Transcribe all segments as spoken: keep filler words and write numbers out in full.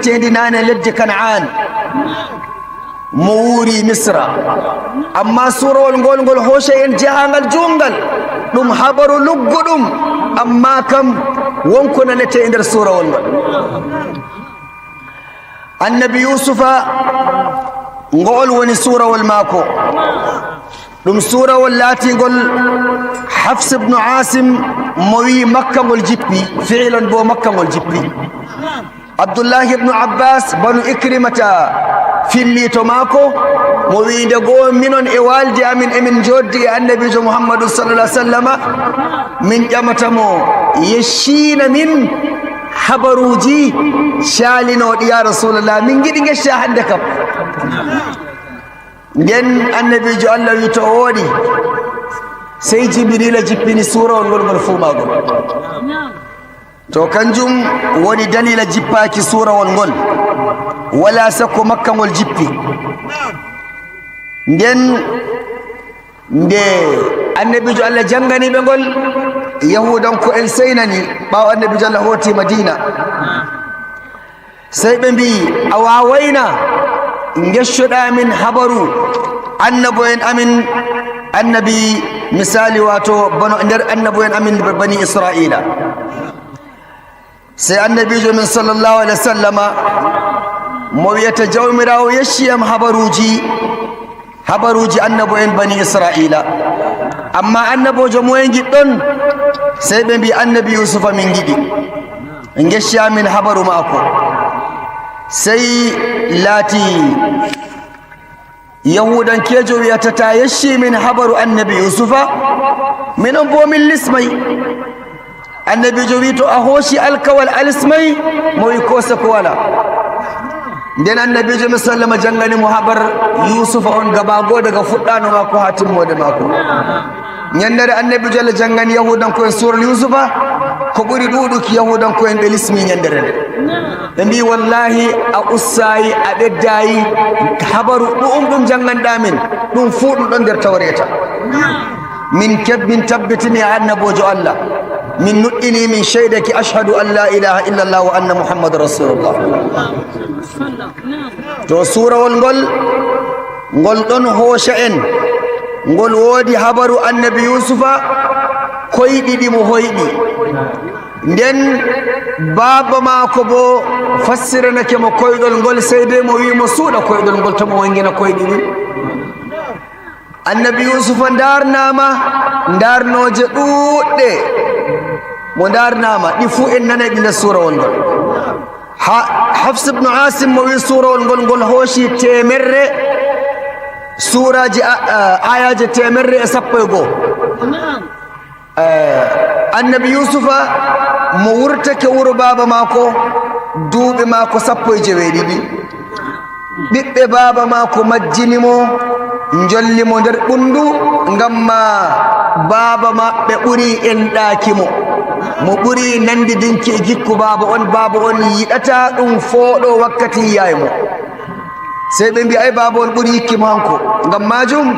teendi naane leddi Kanaan, mo wuuri Misra. Amma suurawol ngol, ngol hoocay en jahaangal juutngal, ɗum habaru lugguɗum, amma kam won ko nanetee e nder suurawol ngol. Annabi Yuusufa, ngo'ol woni suurawol maako. Ɗum suurawol laatingol Hafs ibnu Aasim mo wi'i Makka ngol jippi, fi'ilan bo Makka ngol jippi. Abdullahi ibnu Abbas, banu Ikrimata, filliito maako, mo wi'i nde goo minon e waalde amin emin njooɗdi e Annabiijo Muhammadu sallallahu alaihi wasallama, min ƴamata mo, yecciina min habaruuji caalinooɗi, ya Rasulallah, min ngiɗi ngecca hannde kam. Nden Annabiijo Allah wi to o wooɗi, sey Jibriila jippini suurawol ngol, ngol fuu maagol. To kanjum woni daliila jippaaki suurawol ngol, walaa sakko Makka ngol jippi. Nden nde Annabiijo Allah janngani ɓe ngol, Yahuudanko'en sey nani, ɓaawo Annabiijo Allah hooti Madiina. Sey ɓe mbi'i, a waawayna ngeccoɗaa min habaru annabo'en amin, annabi misaali, waato bano nder annabo'en amin bani Isra'iila. Sey Annabiijo min sallallahu alaihi wasallama mo wi'ata Jawmiraawo yeccii am habaruuji, habaruuji annabo'en bani Isra'iila. Amma annaboojo moye ngiɗɗon? Sey ɓe mbi'i, Annabi Yuusufa min ngiɗi. Ngecca min habaru maako. Sey laati Yahuudankeejo wi'ata, taa yeccii min habaru Annabi Yuusufa, minon boo min lismay. Annabiijo wi'i, to a hooci alkawal a lismay? Mo wi'i, koo seko walaa. Nden Annabiijo min sallama janngani mo habar Yuusufa on gaba goo daga fuɗɗaano maako haa timmoode maako. Nyannde Annabiijo Allah janngani Yahuudanko'en suural Yuusufa, ko ɓuri ɗuuɗuki Yahuudanko'en ɓe lismi nyannde nde. Ɓe mbi'i, wallaahi a ustaayi, a ɓeddaayi, habaru ɗu'um ɗum jannganɗaa min, ɗum fuu ɗum ɗon nder Tawreeta. Min keb-, min tabbitini a annaboojo Allah. Min nuɗɗini, min ceydake, ashhadu an laa ilaaha illallah wa anna Muhammadan rasulullah. To suurawol ngol, ngol ɗon hooca en, ngol woodi habaru Annabi Yuusufa, koyɗi ɗi mo hoyɗi. Nden baaba maako boo fassiranake mo koyɗol ngol, sey dey mo wi'i mo suuɗa koyɗol ngol, to mo wanngina koyɗi ɗin. Annabi Yuusufa ndaarnaama ndaarnooje ɗuuɗɗe. Mo ndaarnaama, ɗi fuu en nanay ɗi nder suurawol ngol. Ha-, Hafs ibnu Aasim mo wi'i suurawol ngol, ngol hooci teemerre suuraaji, a-, a-, aayaaje teemerre e sappo e go'o. Eh, Annabi Yuusufa mo wurtake wuro baaba maako, duuɓi maako sappo e jeweeɗiɗi. Ɓiɓɓe baaba maako majjini mo, njolli mo nder ɓunndu, ngam maa baaba maɓɓe ɓuri enɗaaki mo. Mo ɓuri nanndidinki e jikku baaba on, baaba on yiɗataa ɗum fooɗo wakkati yi'aay mo. Sey ɓe mbi'a, ay, baaba on ɓuri yikki mo hanko. Ngam maajum,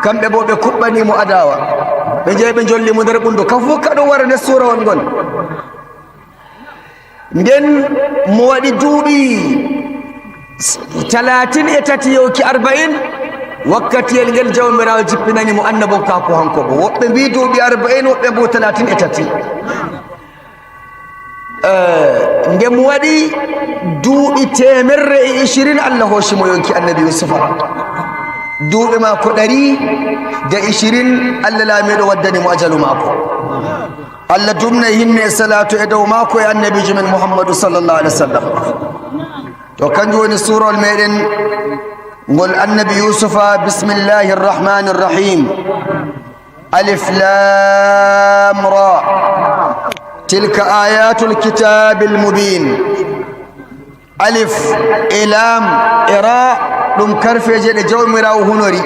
kamɓe boo ɓe kuɓɓani mo adaawa. Ɓe njehi ɓe njolli mo nder ɓunndu. Ka fuu ka ɗum wara nder suurawol ngol. Nden mo waɗi duuɓi talatin e tati yawki arba'in, wakkatiyel ngel Jawmiraawo jippinani mo annabonkaaku hanko boo. Woɓɓe mbi'i duuɓi arba'in, woɓɓe mbi'i talatin e tati. Eh, nde mo waɗi duuɓi teemerre e ishirin, Allah hooci mo yonki Annabi Yuusufa. Duuɓi maako ɗari de ishirin, Allah laamiiɗo waddani mo ajalu maako. Allah dumna e hinne e salaatu e dow maako e Annabiijo men Muhammadu sallallahu alaihi wasallam. To kanjum woni suurawol meɗen ngol Annabi Yuusufa, bismillahir rahmanir rahim. Alif Laam Raa. Tilka aayaatul kitaabil mubiin. Alif e Laam e Raa, ɗum karfeeje ɗe Jawmiraawo hunori.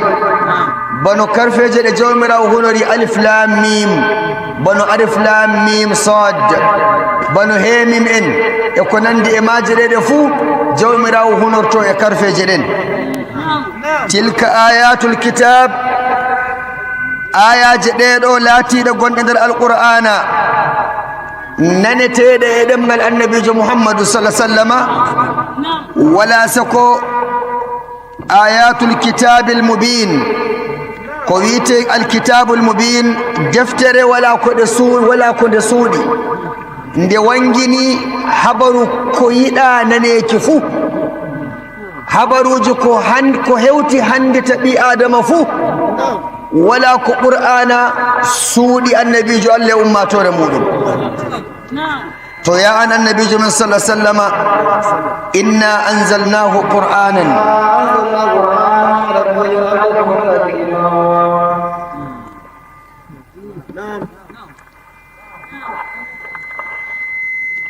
Bano karfeeje ɗe Jawmiraawo hunori Alif Laam Miim, bano Alif Laam Miim Saad, bano Hee Miim en, e ko nanndi e maaje ɗe, ɗe fuu Jawmiraawo hunorto e karfeeje ɗen. Tilka aayaatul kitaab, aayaaje ɗee ɗoo laatiiɗe gonɗe nder Alqur'aana, naneteeɗe e ɗemngal Annabiijo Muhammadu sallallahu alaihi wasallama, Wala soko ayatul kitabil mubin. Ko wiyetee alkitabul mubin, deftere wala ko ɗe su-, wala ko nde suuɗi. Nde wangini habaru ko yiɗaa naneeki fuu. Habaruuji ko han-, ko hewti hannde ta ɓii Aadama fuu. Wala ko Qur'aana suuɗi annabiijo Allah e ummaatoore muuɗum. To ya an annabiijo men sallallahu alaihi wasallama, "Inna anzalnahu Qur'anan."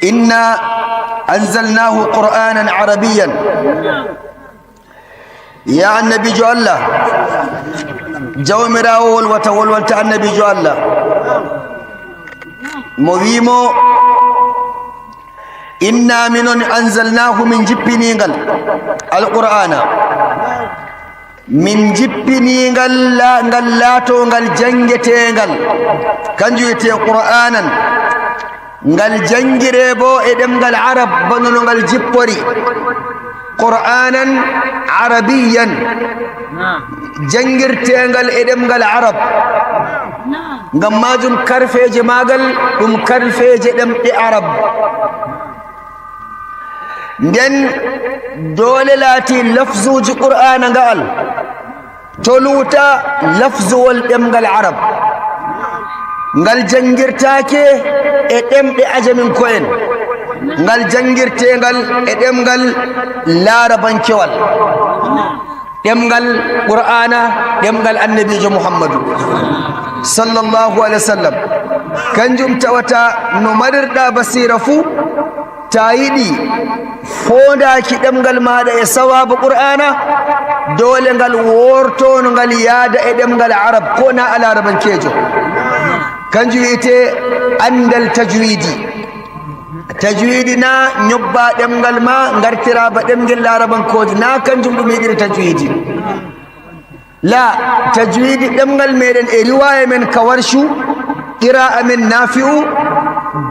"Inna anzalnahu Qur'anan Arabiyyan." Ya annabiijo Allah, Jawmiraawo wolwata, wolwanta annabiijo Allah. Mo wi'i mo, "Inna minon anzalnahu, min jippinii ngal Alqur'aana. Min jippinii ngal la-, ngal laatoo ngal janngeteengal." Kanjum wiyetee Qur'aanan. Ngal janngiree bo e ɗemngal Arab, bano no ngal jippori. Qur'aanan Arabiyyan. Janngirteengal e ɗemngal Arab. Ngam maajum karfeeje maagal ɗum karfeeje ɗemɗe Arab. Nden doole laati lafzuuji Qur'aana nga'al. To luuta lafzuwol ɗemngal Arab, ngal janngirtaake e ɗemɗe ajaminko'en, ngal janngirteengal e ɗemngal laarabankewal, ɗemngal Qur'aana, ɗemngal Annabiijo Muhammadu, sallallahu alaihi wasallam. Kanjum tawata no marirɗa basiira fuu, ta yiɗi foondaaki ɗemngal maaɗa e sawaabu Qur'aana, doole ngal woorto no ngal yaada e ɗemngal Arab, ko na a laarabankeejo. Kanjum wiyetee anndal tajwiidi. Tajwiidi na ñobba ɗemngal ma, ngartira ba ɗemngel laarabankoojo, na kanjum ɗum yiɗiri tajwiidi. La, tajwiidi ɗemngal meɗen e riwaaya men ka Warshu, qiraa'a men Nafi'u,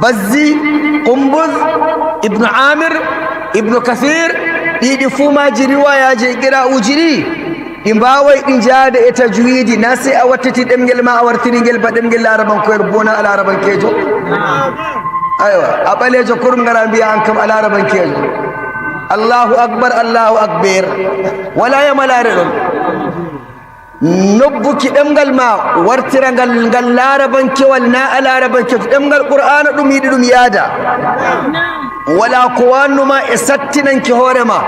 Bazzi, Qumbuz, Ibnu Amir, Ibnu Kathir, ɗiɗi fuu maaji riwaayaaji e qiraa'uuji ɗi, ɗi mbaaway ɗi njaada e tajwiidi, na sey a wattiti ɗemngel ma a wartiri ngel ba ɗemngel laarabankoyel, bo na a laarabankeejo. Aywa, a ɓaleejo kurum ngara mbiya an kam a laarabankeejo. Allahu akbar, Allahu akbar. Wala yamalaare ɗon. Nobbuki ɗemngal ma, wartira ngal, ngal laarabankewal, na a laarabankeejo. Ɗemngal Qur'aana ɗum yiɗi ɗum yaada. Wala ko wannuma e sattinanki hoore ma.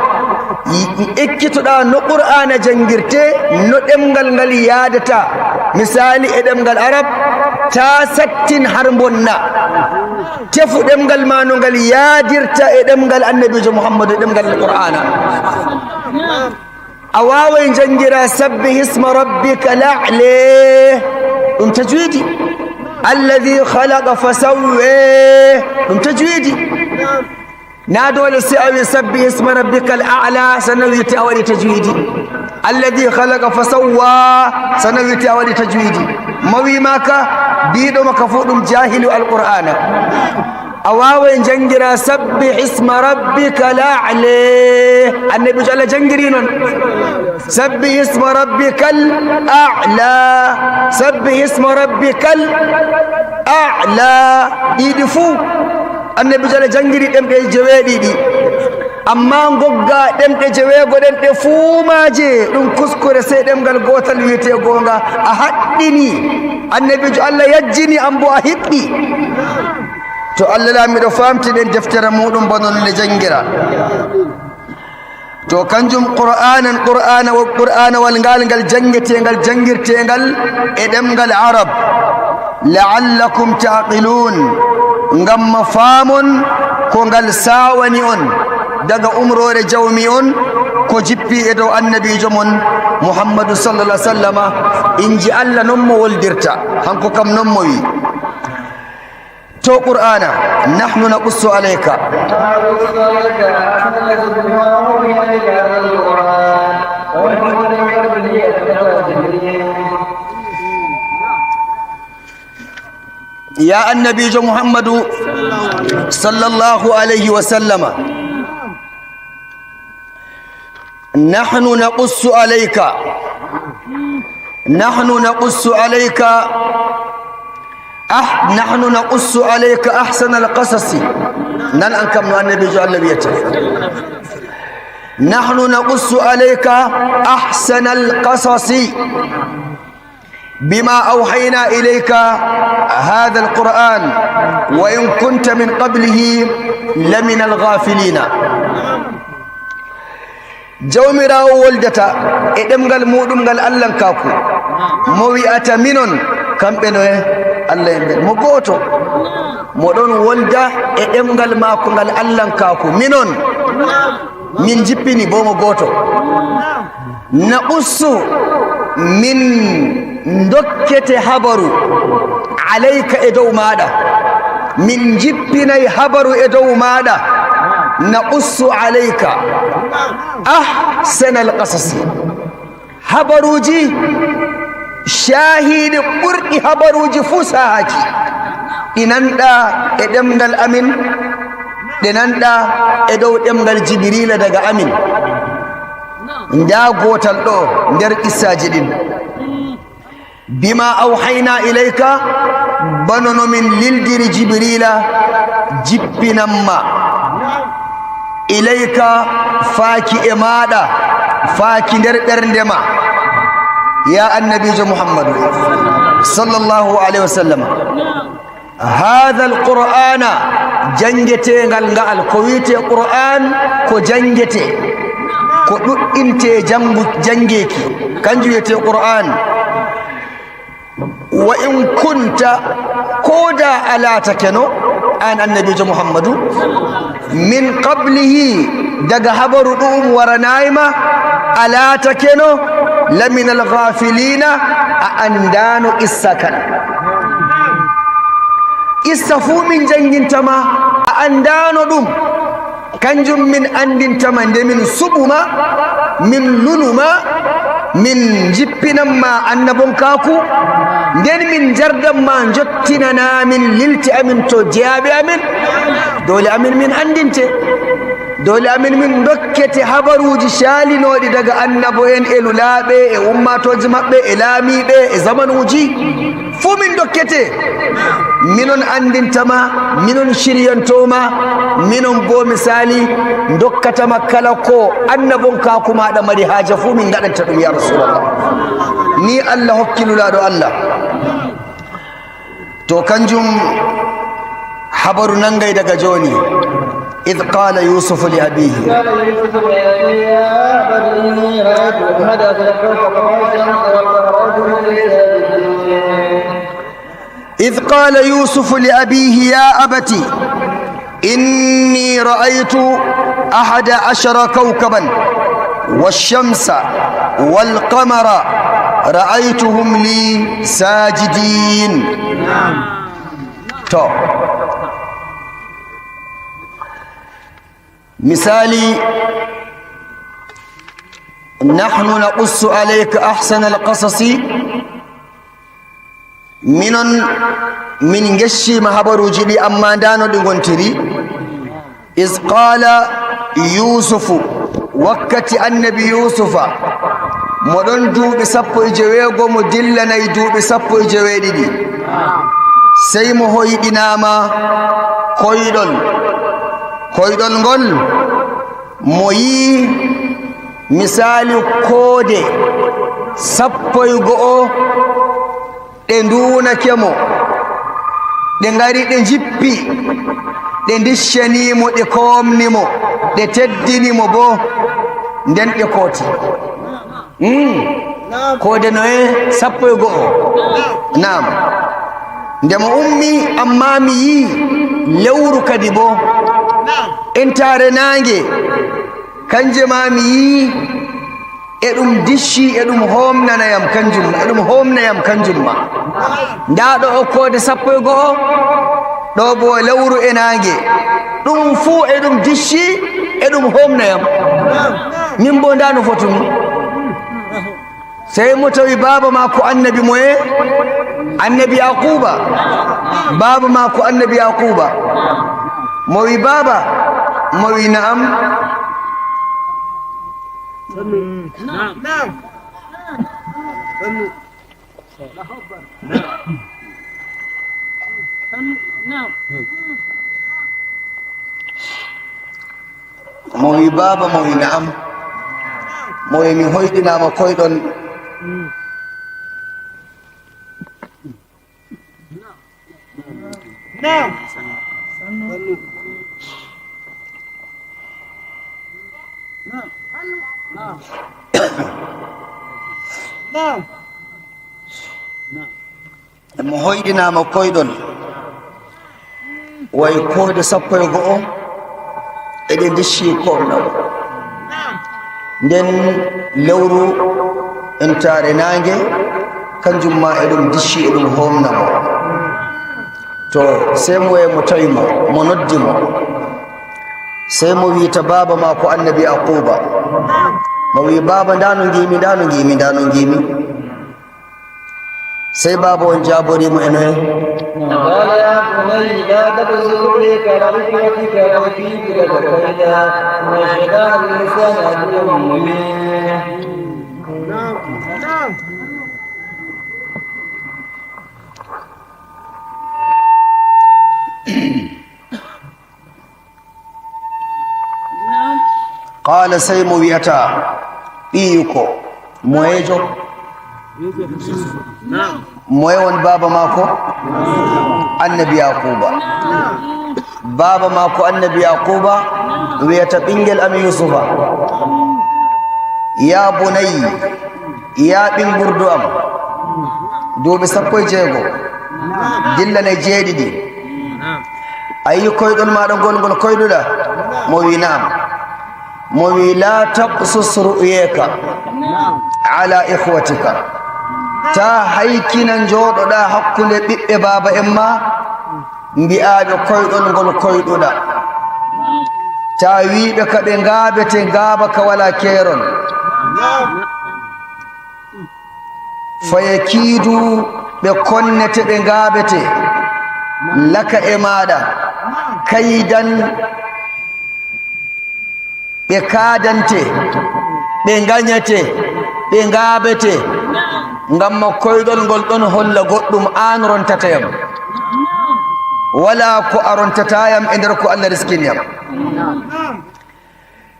Ekkitoɗa no Qur'aana janngirte, no ɗemngal ngal yaadata. Misaali e ɗemngal Arab, ta sattin har mbonna. Tefu ɗemngal ma no ngal yaadirta e ɗemngal Annabiijo Muhammadu, ɗemngal Qur'aana. A waaway njanngira "Sabbih isma rabbika la'la", ɗum tajwiidi. "Alladhi khalaqa fasawwa", ɗum tajwiidi. Na doole si a wi "Sabbih isma rabbikal a'la", sannan wi'ete a waɗi tajwiidi. "Alladhi khalaqa fasawwa", sannan wi'ete a waɗi tajwiidi. Mo wi maka, biiɗo maka fof ɗum jaahilu Alqur'aana. A waaway njanngira "Sabbih isma rabbikal a'la". Annabiijo Allah janngiri noon. "Sabbih isma rabbikal a'la. Sabbih isma rabbikal a'la." Ɗiɗi fuu. Annabiijo Allah janngiri ɗemɗe jeweeɗiɗi. Amma ngogga ɗemɗe jeweego ɗen ɗe fuu maaje, ɗum kuskure, sey ɗemngal gootal wiyetee goonga. A haɗɗini. Annabiijo Allah yajjini, an bo a hiɓɓi. To Allah Laamiiɗo faamti ɗen deftere muuɗum bano no nde janngira. To kanjum Qur'aanan, Qur'aana wo-, Qur'aanawal ngal, ngal janngetee, ngal janngirtee ngal e ɗemngal Arab. "La'allakum ta'qiluun", ngam ma faamon ko ngal saawani on daga umroore Jawmi on, ko jippi e dow Annabiijo mon Muhammadu sallallahu alaihi wasallama, inji Allah non mo woldirta, hanko kam non mo wi. To Qur'aana, "Nahnu naqussu alayka." Ya Annabiijo Muhammadu sallallahu alayhi wa sallama, نحن نقص عليك، نحن نقص عليك أح-، نحن نقص عليك أحسن القصص. Nan an kam no Annabiijo Allah wiyata. نحن نقص عليك أحسن القصص بما أوحينا إليك هذا القرآن وإن كنت من قبله لمن الغافلين. Jawmiraawo woldata e ɗemngal muuɗum ngal Allankaaku, mo wi'ata minon, kamɓe noye? Allah en ɓen. Mo gooto. Mo ɗon wolda e ɗemngal maako ngal Allankaaku, minon. Min jippini boo mo gooto. Naqussu, min ndokkete habaru, alayka, e dow maaɗa. Min njippinay habaru e dow maaɗa. Naqussu alayka ahsanal qasasi. Habaruuji caahiiɗi ɓurɗi habaruuji fuu sahaaji. Ɗi nanɗa e ɗemngal amin, ɗe nanɗa e dow ɗemngal Jibriila daga amin. Ndaa gootal ɗo nder qissaaji ɗin. Bima awhayna ilayka, bano no min lildiri Jibriila jippinan ma. Ilayka, faaki e maaɗa, faaki nder ɓernde ma, ya Annabiijo Muhammadu, sallallahu alayhi wa sallam. Haadha al-Qur'aana, janngeteengal nga'al, ko wi'etee Qur'aan, ko janngetee, ko ɗuɗɗintee janngu-, janngeeki, kanjum wi'etee Qur'aan. Wa in kunta, ko da a laatakeno, an Annabiijo Muhammadu, min qablihi, daga habaru ɗu'um waranaay ma, a laatakeno, laminal ghaafiliina, a anndaano qissa kan. Qissa fuu min jannginta ma, a anndaano ɗum. Kanjum min anndinta ma nde min suɓu ma, min lunu ma, min njippinan ma annabonkaaku, nden min njardan ma njottinana min lilte amin to jeyaaɓe amin. Doole amin min anndinte. Doole amin min ndokkete habaruuji caalinooɗi daga annabo'en e lulaaɓe e ummaatooji maɓɓe e laamiiɓe e zamanuuji. Fuu min ndokkete. Minon anndinta ma, minon ciryantoo ma, minon boo misaali ndokkata ma kala ko annabonkaaku maaɗa mari haaje fuu min ngaɗanta ɗum, ya Rasulallah. Ni Allah hokki Nulaaɗo Allah. To kanjum habaru nanngay daga jooni. إذ قال يوسف لأبيه. قال يوسف لأبيه: يا أبت إني رأيت أحد عشر كوكبا والشمس والقمر رأيتهم لي ساجدين. إذ قال يوسف لأبيه: يا أبت إني رأيت أحد عشر كوكبا والشمس والقمر رأيتهم لي ساجدين. To, misaali, نحن نقص عليك أحسن القصص. Minon, min ngecciima habaruuji ɗi, ammaa ndaa no ɗi ngontiri. إذ قال يوسف, wakkati Annabi Yuusufa, mo ɗon duuɓi sappo e joweego, mo dillanay duuɓi sappo e joweeɗiɗi, sey mo hoyɗinaama koyɗol. Koyɗol ngol, mo yi'i misaali koode sappo e go'o, ɗe nduunake mo, ɗe ngari ɗe njippi, ɗe ndiccanii mo, ɗe koomni mo, ɗe teddini mo boo, nden ɗe kooti. Mm. Koode noye? Sappo e go'o. Naam. Nde mo ummi, ammaa mi yi'i lewru kadi boo. Entaare naange, kanje maa mi yi'i, eɗum dicci, eɗum hoomnana yam kanjum, eɗum hoomna yam kanjum maa. Ndaa ɗo o koode sappo e go'o, ɗo boo lewru e naange. Ɗum fuu eɗum dicci, eɗum hoomna yam. Min boo ndaa no fotumi. Sey mo tawi baaba maako annabi moye? Annabi Yaquuba. Baaba maako annabi Yaquuba. Mo wi, "Baaba?" Mo wi, "Na'am." Naam. Naam. Naam. Mo wi, "Baaba," mo wi, "Na'am." Mo wi, "Mi hoyɗinaama koyɗol." Naam. Naam. Mo hoyɗinaama koyɗol, wayi koode sappo e go'o, eɗe ndicci koomna mo. Nden lewru entaare naange, kanjum ma eɗum dicci, eɗum hoomna mo. To, sey mo e mo tawi mo, mo noddi mo. Sey mo wi'ita baaba maako Annabi Yaquuba. Mo wi'i, "Baaba, ndaa no ngiimi, ndaa no ngiimi, ndaa no ngiimi." Sey baaba on jaabori mo e noye? قال يا بني لا تقصص رؤياك على إخوتك، قد كيدت لك كيدا، إن الشيطان للإنسان عدو مبين. Qaala, sey mo wi'ata ɓiyiko, moyeejo? Moye won baaba maako? Annabi Yaquuba. Baaba maako Annabi Yaquuba wi'ata ɓinngel am Yuusufa, "Yaa bunayya, yaa ɓiŋngurdu am, duuɓi sappo e jeego, dillan e jeeɗiɗi. A yi'i koyɗol maaɗa ngol, ngol koyɗuɗa?" Mo wi'i, "Na'am." Mo wi'i, "Laa taqsus ru'yaaka alaa ikhwatika." Taa haykina njooɗoɗaa hakkunde ɓiɓɓe baaba en ma, mbi'aa ɓe koyɗol ngol koyɗuɗaa. Taa wi'ɓe ka ɓe ngaabete ngaaba ka walaa keerol. Fayakiidu, ɓe konnete, ɓe ngaabete, laka e maaɗa, kaydan, ɓe kaadante, ɓe ngañete, ɓe ngaabete, ngam ma koyɗol ngol ɗon holla goɗɗum, aan rontata yam. Walaa ko a rontata yam e nder ko Allah riskini yam.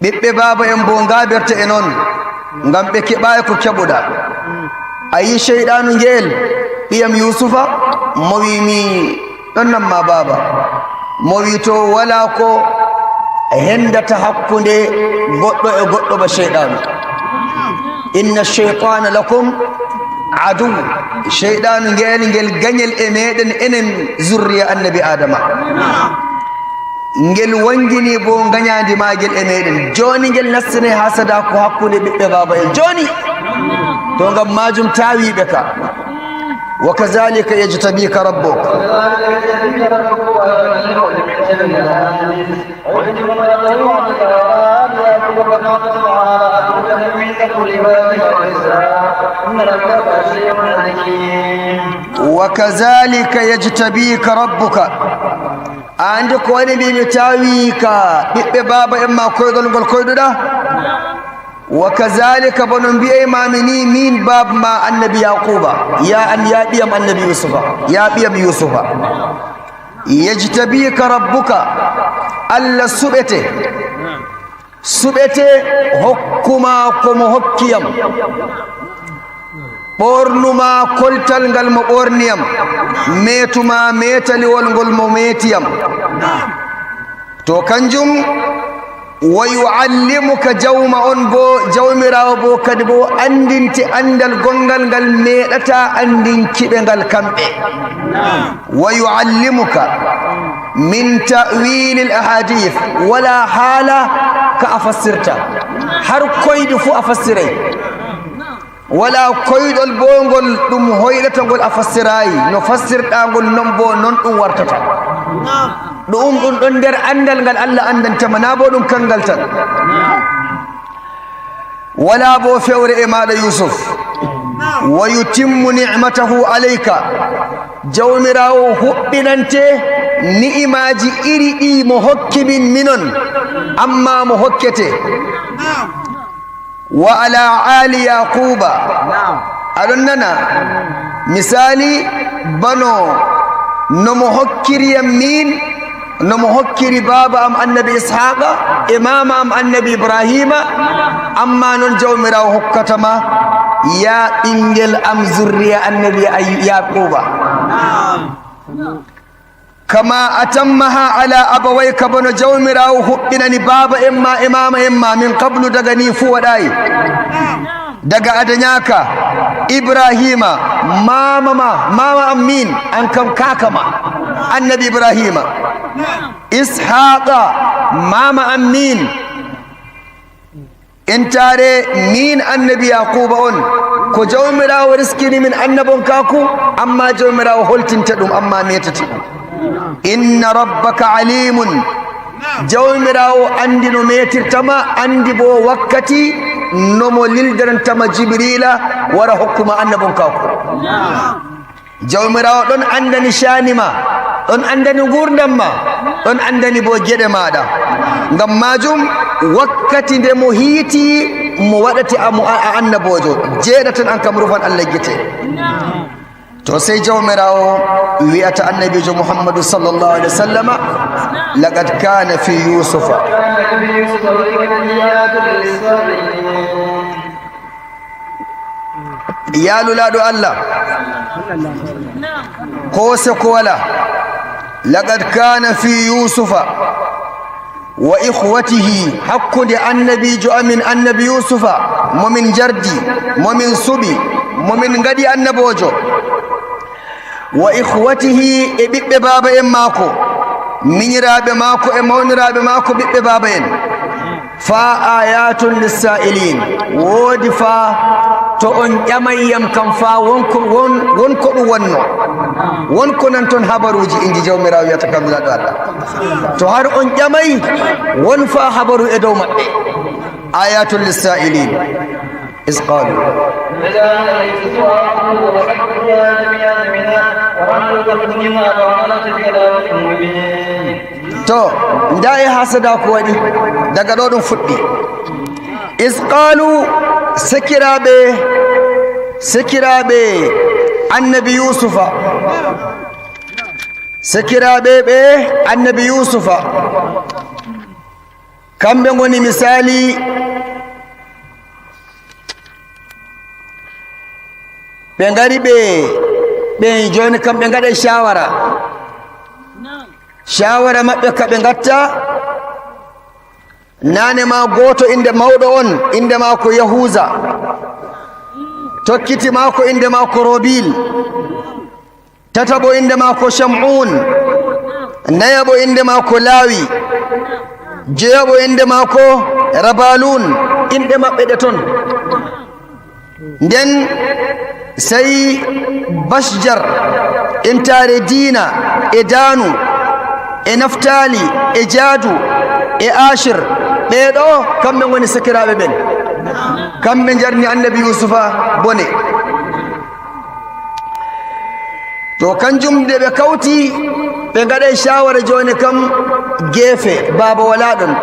Ɓiɓɓe baaba en boo ngaabirta e non, ngam ɓe keɓaay ko keɓuɗa. A yi ceyɗaanu ngeel, ɓiyam Yuusufa? Mo wi, "Mi ɗon nan ma, baaba." Mo wi, "To, walaa ko hendata hakkunde goɗɗo e goɗɗo ba ceyɗaanu. Inna shaytana lakum aduw." Ceyɗaanu ngeel, ngel gañel e meɗen, enen zurriya Annabi Aadama. Ngel wangini bo ngañaandi maagel e meɗen. Jooni ngel nastine haasada ko hakkunde ɓiɓɓe baaba en. Jooni, to ngam maajum taawiiɓe ka. Wa kazalika yajtabika rabbuk. Wa kazalika yajtabika rabbuka. A anndi ko waɗi mbi mi taawi ka ɓiɓɓe baaba en ma koyɗol ngol koyɗuɗa? Wa kazalika, bano mbi'ay ma mi ni, min baaba ma Annabi Yaquba, ya an, ya ɓiyam Annabi Yusufa, ya ɓiyam Yusufa. Yajtabika rabbuka, Allah suɓete, suɓete, hokkuma ko mo hokkiyam. Ɓoornuma koltal ngal mo ɓoorniyam, meetuma meetaliwol ngol mo meetiyam. To kanjum, wa yu'allimuka, jawma on bo, jawmiraawo bo kadi bo anndinte anndal gonngal ngal meeɗata anndinkiɓe ngal kamɓe. Wa yu'allimuka min ta'wilil ahadith, wala haala ka a fassirta, har koyɗi fu a fassiray. Wala koyɗol bo ngol ɗum hoyɗata ngol a fassiraayi, no fassirɗa ngol non bo non ɗum wartata. Ɗum, ɗum ɗon nder anndal ngal Allah anndantama, na bo ɗum kanngal tan. Wala bo fewre e maaɗa Yusuf. Wa yutimmu ni'matahu alayka. Jawmiraawo huɓɓinante ni'imaaji iri ɗi mo hokki min minon, amma mo hokkete. وعلى آل يعقوب. Aɗon nana? Misaali, bano no mo hokkiri yam miin, no mo hokkiri baaba am Annabi Ishaaqa e maama am Annabi Ibraahiima, ammaa noon Jawmiraawo hokkata ma, yaa ɓinngel am, zurriya Annabi Ay-, Yaaquuba. كما أتمها على أبويك, bano Jawmiraawo huɓɓinani baaba en ma e maama en ma, من قبل, daga nii fuu waɗaay. Daga a dañaaka. Ibraahiima, maama ma, maama am miin, aan kam kaaka ma, Annabi Ibraahiima. Ishaaqa, maama am miin. Entaare miin Annabi Yaaquuba on, ko Jawmiraawo riskini min annabonkaaku, ammaa Jawmiraawo holtinta ɗum, ammaa meetati ɗum. إن ربك عليم. Jawmiraawo anndi no meetirta ma, anndi boo wakkati no mo lildananta ma Jibriila wara hokku ma annabonkaaku. Jawmiraawo ɗon anndani caani ma, ɗon anndani nguurndam ma, ɗon anndani boo geɗe maaɗa. Ngam maajum, wakkati nde mo hiiti, mo waɗati a, mo a, a annaboojo, jeeɗa tan, aan kam rufan Allah gite. To sey Jawmiraawo wi'ata Annabiijo Muhammadu sallallahu alaihi wasallama, لقد كان في يوسف. Yaa Nulaaɗo Allah, ko seko walaa. لقد كان في يوسف وإخوته, hakkunde annabiijo amin, Annabi Yuusufa, mo min njardi, mo min suɓi, mo min ngaɗi annaboojo. وإخوته, e ɓiɓɓe baaba en maako, miñiraaɓe maako e mawniraaɓe maako, ɓiɓɓe baaba en. Fa ayatun lissa'ilin, woodi fa to on ƴamay yam kam fa won ko, won, won ko ɗum wonno, won ko nanton habaruuji, inji Jawmiraawo wi'ata kam Nulaaɗo Allah. To har on ƴamay, won fa habaru e dow maɓɓe. Ayatun lissa'ilin. إذ قالوا. To, ndaa e haasada ko waɗi, daga ɗo ɗum fuɗɗi. إذ قالوا, sekiraaɓe, sekiraaɓe Annabi Yuusufa, sekiraaɓe ɓe Annabi Yuusufa, kamɓe ngoni misaali, ɓe ngari ɓe, ɓe jooni kam ɓe ngaɗa shawara. Shawara maɓɓe ka ɓe ngatta, naane ma gooto innde mawɗo on, innde maako Yahuuza. Tokkiti maako, innde maako Robil. Tataɓo innde maako Sham'un. Nayaɓo innde maako Lawi. Joyaɓo innde maako Rabalun. Inɗe maɓɓe ɗe ton. Nden sey Bashjar, entaare Diina, e Daanu, e Naftaali, e Jaadu, e Ashir. Ɓee ɗo, kamɓe ngoni sakiraaɓe ɓen. Kamɓe njarni Annabi Yuusufa bone. To kanjum nde ɓe kawti, ɓe ngaɗay shawara jooni kam geefe, baaba walaa ɗon.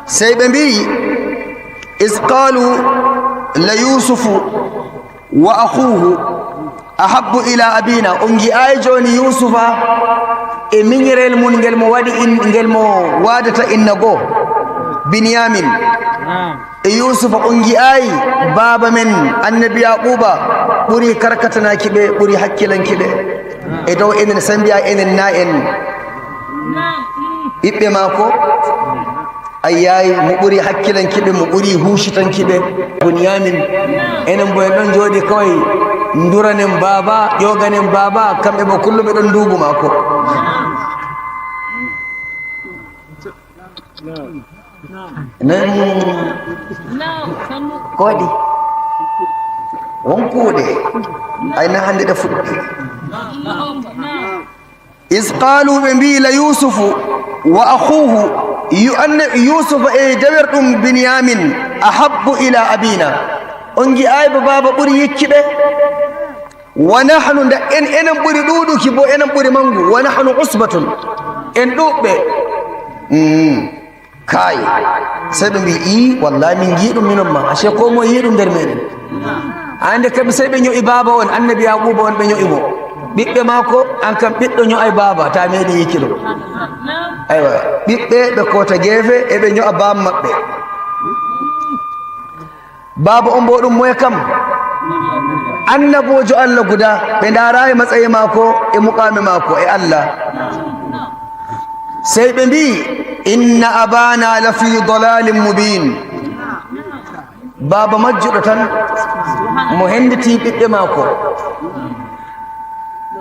Sey ɓe mbi'i, "Iz qaalu la Yuusufu wa akhuuhu ahabbu ila abina." On ngi'aay jooni Yuusufa e minyirel mum ngel mo waɗi in-, ngel mo waadata inna goo, Binyamin. E Yuusufa, on ngi'aay baaba men Annabi Yaquuba ɓuri karkatanaaki ɓe, ɓuri hakkilanki ɓe e dow enen, sey mbi'a enen na en ɓiɓɓe maako? Ayyaay, mo ɓuri hakkilanki ɓe, mo ɓuri huucitanki ɓe, Bunyamin. Enen bo en ɗon jooɗi kaway nduranen baaba, ƴooganen baaba, kamɓe bo kullum ɓe ɗon nduubu maako. Nen ko waɗi? Won kuuɗe. Ay na hannde ɗe fuɗɗi. Is qaalu, ɓe mbi'i, la Yuusufu wa akhuuhu, yu-, anne-, Yuusufa e dewerɗum Binyamin, ahabbu ila abina. On ngi'aay ba baaba ɓuri yikki ɓe? Wa nahnu, nda en, enen ɓuri ɗuuɗuki bo, enen ɓuri mangu. Wa nahnu usbatun, en ɗuuɓɓe. Mm. Kaay, sey ɓe mbii, "Ii, wallahi min njii ɗum minon ma, ashe ko moye yii ɗum nder meɗen." Ande kamɓe sey ɓe ño'i baaba on, annabi Yaquba on, ɓe ño'i mo. Ɓiɓɓe maako, an kam ɓiɗɗo ño'ay baaba, ta meɗi yiiki ɗum. Aywa, ɓiɓɓe ɓe koota geefe, e ɓe ño'a baam maɓɓe. Baaba on bo ɗum moye kam? Annaboojo Allah guda, ɓe ndaaraayi matsayi maako e muqaami maako e Allah. Sey ɓe mbii, "Inna abana la fi dalalin mubin." Baaba majjuɗo tan, mo henditi ɓiɓɓe maako.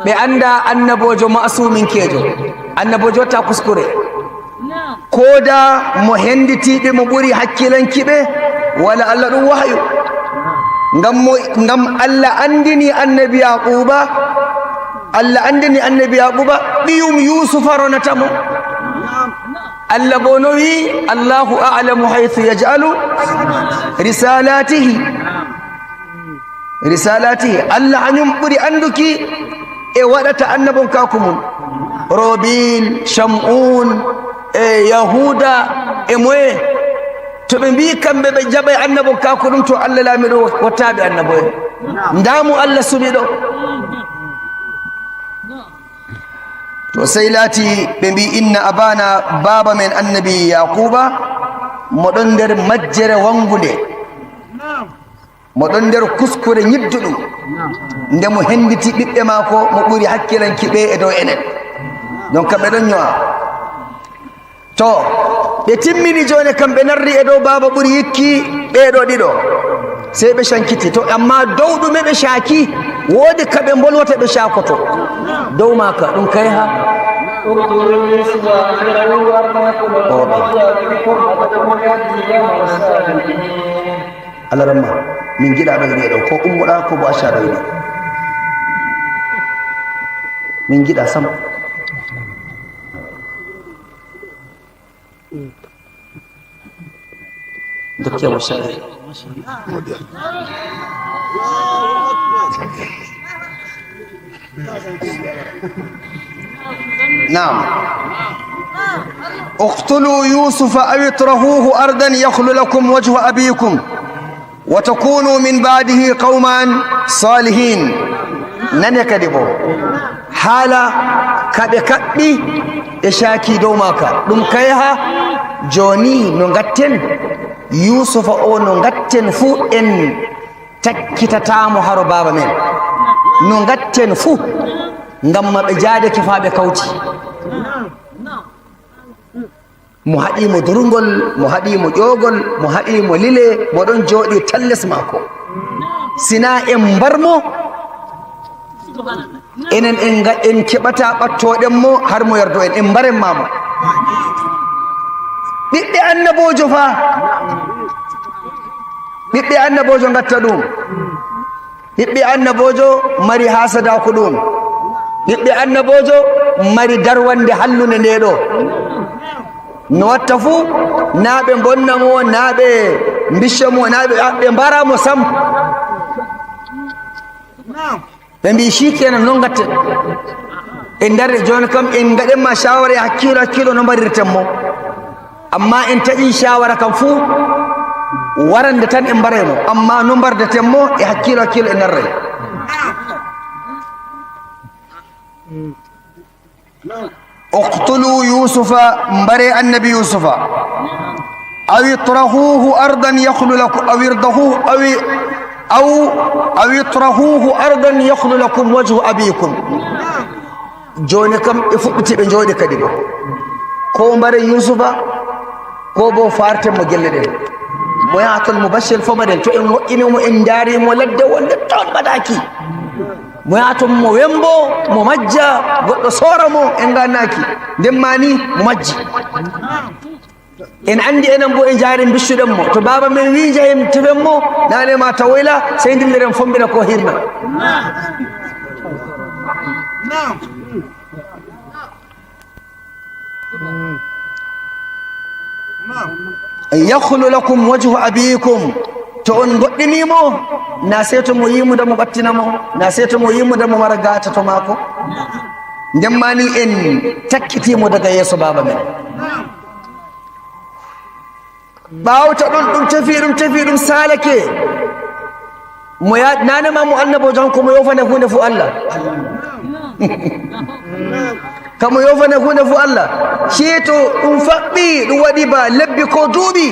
Ɓe annda annaboojo ma'asuminkeejo. Annaboojo watta kuskure. Kooda mo henditiiɓe mo ɓuri hakkilanki ɓe, wala Allah ɗum wahayu. Ngam mo, ngam Allah andini annabi Yaquba, Allah andini annabi Yaquba, ɓiyum Yusufa ronata mo. Allah bo no wi, "Allahu a'lamu haythu yaj'alu risalatihi." Risalatihi, Allah hanyum ɓuri anduki e waɗata annabonkaaku mum. Robil, Shamun, e Yahuda, e moye. To ɓe mbii kamɓe ɓe jaɓay annabonkaaku ɗum, to Allah laamiɗo wattaaɓe annabo'en. Ndaamu Allah suɓi ɗo. To sey laati ɓe mbii, "Inna abana, baaba men annabi Yaquba, mo ɗon nder majjere wangunde." Mo ɗon nder kuskure nyidduɗum, nde mo henditi ɓiɓɓe maako, mo ɓuri hakkilanki ɓe e dow enen. Donc, ɓe ɗon nyo'a. To, ɓe timmini jooni kam, ɓe narri e dow baaba ɓuri yikki ɓee ɗoo ɗiɗo. Sey ɓe cankiti. To, amma dow ɗume ɓe caaki, woodi ka ɓe mbolwata ɓe caakoto. Dow maaka, ɗum kay ha. اقتلوا يوسف أو اطرحوه أرضا يخل لكم وجه أبيكم وتكونوا من بعده قوما صالحين. Alaramma, min ngiɗa ɗo ine ɗo, ko ummoɗa, ko bo acca ɗo ine. Min ngiɗa sam. Dokkemo shayi. نعم. اقتلوا يوسف أو اطرحوه أرضا يخل لكم وجه أبيكم وتكونوا من بعده قوما صالحين. Nane kadi bo, haala ka ɓe kaɓɓi, ɓe caaki dow maaka. Ɗum kay ha jooni no ngatten, Yuusufa o no ngatten fuu en takkitataamo haro baaba men. No ngatten fuu, ngam ma ɓe jaadake faa ɓe kawti. Mo haɗi mo durngol, mo haɗi mo ƴoogol, mo haɗi mo lile, mo ɗon jooɗi tan les maako. Sina en mbar mo, enen en nga-, en keɓata ɓattooɗen mo har mo yardo en, en mbaren ma mo. Ɓiɓɓe annaboojo fa, ɓiɓɓe annaboojo ngatta ɗum. Ɓiɓɓe annaboojo mari haasada ko ɗum. Ɓiɓɓe annaboojo mari darwande hallunde nde ɗo. No watta fuu, naa ɓe mbonna mo, naa ɓe mbicca mo, naa ɓe, ɓe mbara mo sam. Ɓe mbii, "Shikenan, non ngatten. En ndarii jooni kam, en ngaɗan ma shawara e hakkiilo, hakkiilo no mbarirten mo." Amma en taƴi shawara kam fuu, warande tan en mbaray mo. Amma no mbardeten mo e hakkiilo, hakkiilo en narray. "Uqtulu Yusufa, mbare annabi Yusufa. Aw itrahuhu ardan yakhlu lakum, aw irdahu, aw i-, aw, aw itrahuhu ardan yakhlu lakum wajhu abikum." Jooni kam ɓe fuɗɗiti, ɓe njooɗi kadi bo. Ko mbaren Yuusufa, ko bo farten mo gelle ɗen. Mo yaha ton mo baccel fo mbaɗen. To en woɗɗini mo, en ndaari mo ladde wonde ton ɓadaaki. Mo yaha ton mo wembo, mo majja, goɗɗo soora mo, en ngannaki. Nden ma ni mo majji. En anndi enen bo en njaari mbiccuɗen mo. To baaba men wii njahen tefen mo, naane ma tawoyla, sey ndilliren fombina ko hirna. Yakhlu lakum wajhu abikum. To on ngoɗɗini mo, na sey to mo yimuda mo ɓattina mo, na sey to mo yimuda mo wara gaata to maako. Nden ma ni en takkiti mo daga yeeso baaba men. Ɓaawta ɗum, ɗum tefi, ɗum tefi, ɗum saalake. Mo ya-, naane ma mo annaboojo, kanko mo yoofana huunde fuu Allah. Kamo yoofana huunde fuu Allah. Ceeto ɗum faɓɓi, ɗum waɗi ba lebbi ko duuɓi.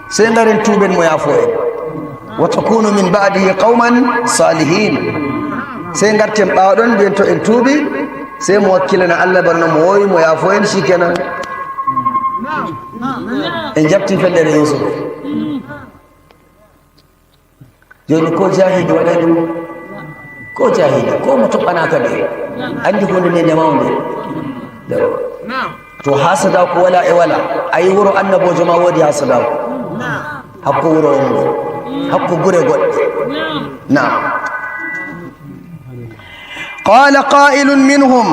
Sey ngaren tuuben mo yaafo en. "Wa takunu min ba'dihi qawman salihin." Sey ngarten ɓaawo ɗon, mbiyen to en tuubi, sey mo wakkilana Allah bana mo wowi, mo yaafo en, shikenan. En jabti fellere Yusuf. Jooni ko jahili waɗay ɗum? Ko jahili, ko mo toɓɓanaaka ɓe. Anndi huunde nde nde mawnde. To hasadaaku wala e wala, a yi wuro annaboojo ma woodi hasadaaku. Hakko wuro on ngo. Hakko gure goɗɗe. Naam. قال قائل منهم.